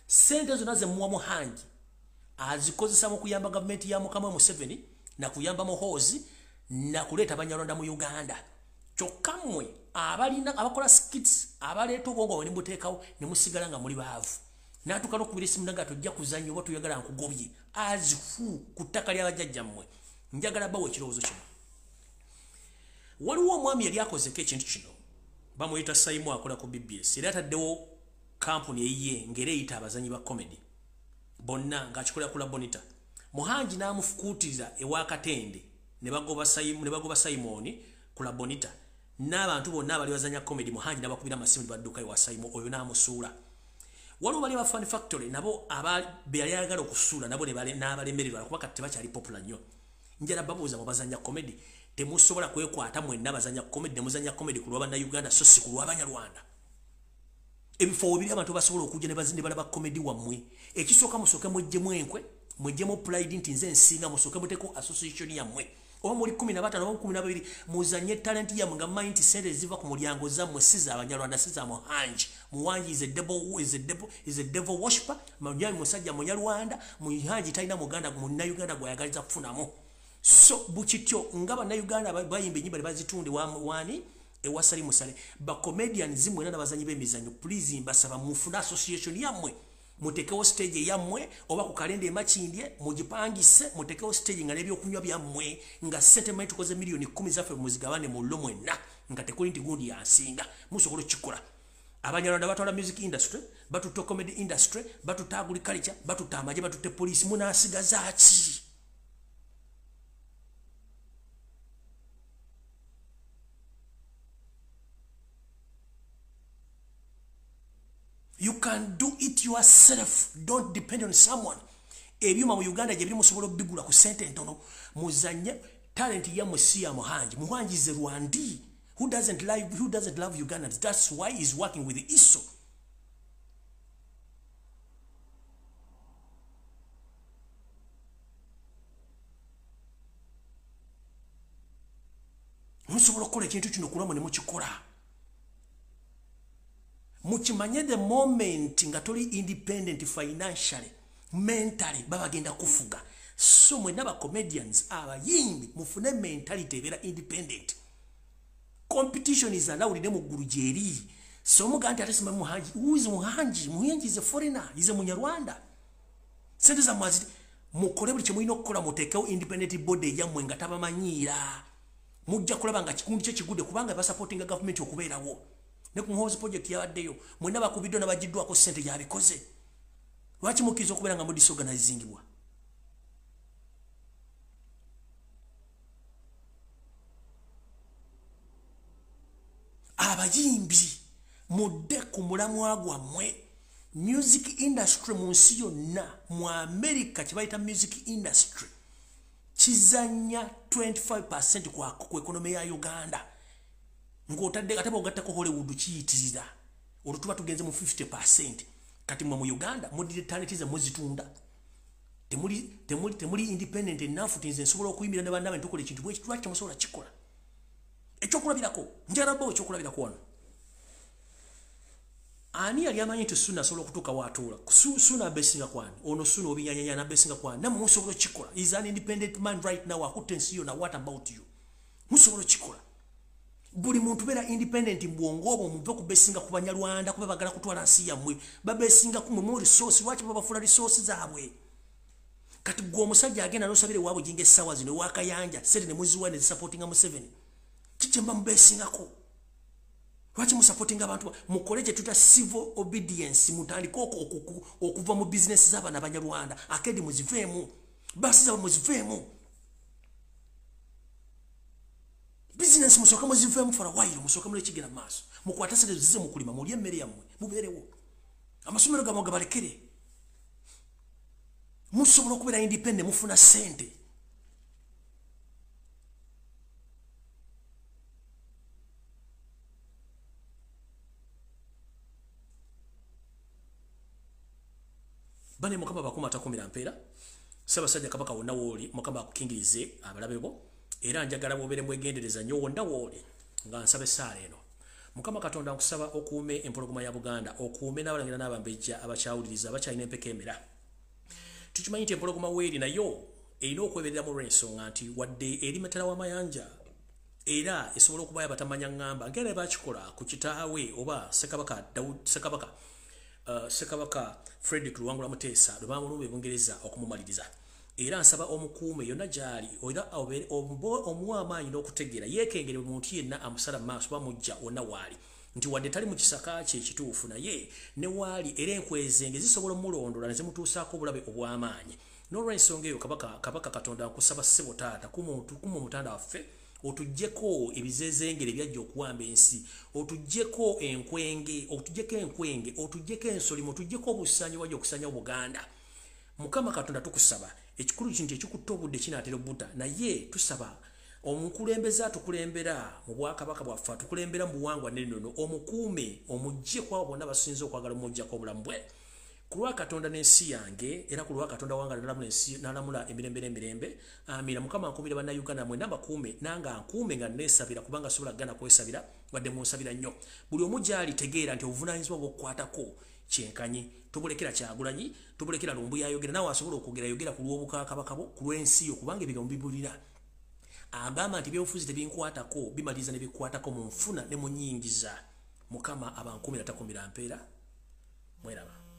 Ssente zonna ze muwa Muhangi azikozesa mu kuyamba gavumenti ya Mukama Museveni, nakuyamba Muhoozi, nakuleeta Banyarwanda mu Uganda. Kyokka mmwe abalina abakola skits, abaleeta obwongo bwe ne muteekawo, ne musigala nga muli baavu. N'atuuka n'okubira esimu nga tojja kuzannya oba tuyagala nkugobye azifu ku ttaka ly'abajjajjammwe. Njagala bawa ekirowoozo kino. Waliwo omwami yali akozeko ekintu kino, bamuyita Saimu, akola ku BBS, era ataddewo kampuni eyiye ng'era eyita abazanyi ba comedy bonna ng'akikolera ku Labonita. Muhangi n'amufukuutiriza ewa Katende, ne bagoba Simoni ku Labonita. N'abantu bonna abali bazanya comedy Muhangi n'abakubira amasimu badduka ewa Saimo oyo n'amusuula. Waliwo bali aba Fun Factory nabo be yali ayagala okusuula nabo n'abalemererwa kuba kati tebakyali popular nnyo. Njala babuuza mu bazanya comedy temusobola kwekwata mwenna bazanya comedy ne muzanya comedy ku lwa Bannayuganda so si ku lw'Abanyarwanda. Ebifo biri abantu basobola okujja ne bazinde balaba comedy wammwe. Ekisooka musooke mweggyemu enkwe, mweggyemu pride nti nze nsinga, musooke muteeko association yammwe. Oba muli 15 oba 12 muzanye talent yammwe nga mumanyi nti ssente ziva ku mulyango zammwe si za Banyarwanda si za Muhangi. Muhangi is a devil, is a devil, is a devil worshipper. Muhangi musajja Munyarwanda, Muhangi talina Muganda Munnayuganda gw'ayagaliza kufunamu. So bukityo nga Bannayuganda bayimba ennyimba ne bazitunde wani ewa Salim Saleh. Ba comedians mwenna n'abazanyi b'emizannyo please mbasaba mufune association yammwe. Mutekewo stage yammwe oba ku kalenda emakindye mugipangise, mutekewo stage nga n'ebyokunywa byammwe nga ssente mwe tukoze miliyoni 10 zaffe muzigabane mu lo mwenna nga tekuli nti gundi yansinga. Musobola okukikola. Abanyarwanda batwala music industry, batutte comedy industry, batutte agriculture, batutte amagye, batutte police, munaasigaza ki? You can do it yourself. Don't depend on someone. Ebyuma mu Uganda gye biri musobola obigula ku ssente entono. Muzanye talent yammwe si ya Muhangi. Muhangi is a Rwandi who doesn't love Ugandans. That's why he's working with the ISO. Musobola okukola ekintu kino kulwamu ne mukikola. Mukimanye the moment nga toli independent financially, mentally, babagenda kufuga. So mwenna ba comedians abayimbi mufune mentality ebeera independent. Competition is allowed ne mu ggulu gyeri. So muga nti ate simanyi Muhangi. Who is Muhangi? Muhangi is a foreigner, is a Munyarwanda. Sente zammwe aziti mukole buli kye mulina okukola, muteekewo independent body yammwe nga tabamanyiira. Mujja kulaba nga kikundi kye kigudde kubanga basupportinga gavumenti okubeerawo. Ne ku Muhoozi project yabaddeyo mwenna bakubiddwa n'abagiddwako ssente yabikoze. Lwaki mukkiriza okubeera nga mudisorganizingibwa? Abayimbi mudde ku mulamwa gwammwe. Music industry mu nsi yonna, mu America kye bayita music industry kizannya 25% ku economy ya Uganda. Ng'otadde ate bw'ogattako Hollywood kiyitirira, olwo tuba tugenze mu 50%. Kati mmwe mu Uganda muddire talent zammwe muzitunda. Temuli independent enough nti nze nsobola okuyimirira ne bannaabwe ne tukola ekintu bwe lwaki temusobola kukikola? Ekyokulabirako, njagala bbawo ekyokulabirako wano. Ani yali amanyi nti Suna asobola okutuuka w'atuula? Suna abeesinga kwani? Ono Suna obinyanyanya n'abeesinga kwani? Nammwe musobola okukikola. He is an independent man right now, akutte ensi yonna. What about you? Musobola okukikola. Buli muntu beera independent bwongo obwo muve ku beesinga ku Banyarwanda kuba bagala kutwala nsi yammwe. Babeesinga ku mmwe mu resource, lwaki babafuula resource zaabwe? Kati gwe omusajja agenda n'osabira ewaabwe jinga essaawa zino ewa Kayanja, ssente ne muziwa ne zisupportinga Museveni. Kiki kye muba mubeesingako? Lwaki musupportinga abantu? Mukole kye tuyita civil obedience, mutandike okuva mu bizinesi z'abaana Abanyarwanda. Akedi muziveemu, baasi zaabwe muziveemu. Bizinesi musooke muziveemu for a while, musooke mule kigenda mu maaso. Mukwate ssente zize mu kulima, mulye emmere yammwe, mubeerewo. Amasomero gammwe gabalekere. Musobola okubeera independent, mufuna ssente. Bane Mukama bakuma atakumira mpeera. Ssaabasajja Kabaka wonna w'oli, Mukama akukingirize abalabe bo. Era njagala bw'obeere mwegendereza nnyo wonna w'oli nga nsaba essaala eno. Mukama Katonda nkusaba okuume empologoma ya Buganda, okuume n'abalangira n'abambejja abakyawuliriza abakyalina empeke emera. Tukimanyi nti empologoma weeri nayo erina okwebereramu olw'ensonga nti wadde eri mitala w'amayanja era esobola okubayo abatamanya ŋŋamba ng'era bakikola ku kitaawe oba Ssekabaka Frederick Luwangula Muteesa lwe baamulumba e Bungereza okumumaliriza. Era nsaba omukuume yonna gy'ali era omuwa amaanyi n'okutegeera, yeekengere buli muntu yenna amusala mu maaso bamujja wonna waali nti wadde tali mu kisaka kye ekituufu naye ne waali era enkwezenge zisobola omulondola ne zimutuusaako obulabe obw'amaanyi. N'olw'ensonga eyo Kabaka Katonda nkusaba ssebo taata kuma omutanda waffe Otuggyeko ebizezengere byajja okuwamba ensi, otuggyeko enkwenge, otuggyeko enkwenge, otuggyeko ensolimo, otuggyeko obusanyi wajja okusanya Obuganda. Mukama Katonda tukusaba, ekikulu kintu ekikutta obudde kinaatera obbuta, naye tusaba omukulembeze atukulembera mu bwakabaka bwaffe, atukulembera mu buwangwa n'ennono, omukuume, omuggye ku abo bonna basinze okwagala omuggyako obulamu bwe. Ku lwa Katonda n'ensi yange, era ku lwa Katonda wange n'alamula ensi, n'alamula emirembe n'emirembe. Amiina. Mukama ankuumire Bannayuganda mwenna, mbakuume, nange ankuume nga neesabira, kubanga sobola gana kwesabira wadde munsabira nnyo. Buli omu gy'ali tegeera nti obuvunaanyizibwa bw'okukwatako kyenkanyi. Tubulekera Kyagulanyi, tubulekera Lumbuye ayogera, naawe asobola okwogera, yogera ku lw'obukakabaka bwo, ku lw'ensi yo, kubanga ebigambo bibulira. Agamba nti ebyobufuzi tebinkwatako, bimaliriza ne bikwatako mu nfuna ne mu nnyingiza. Mukama abankuumira, takumira mpeera. Mweraba.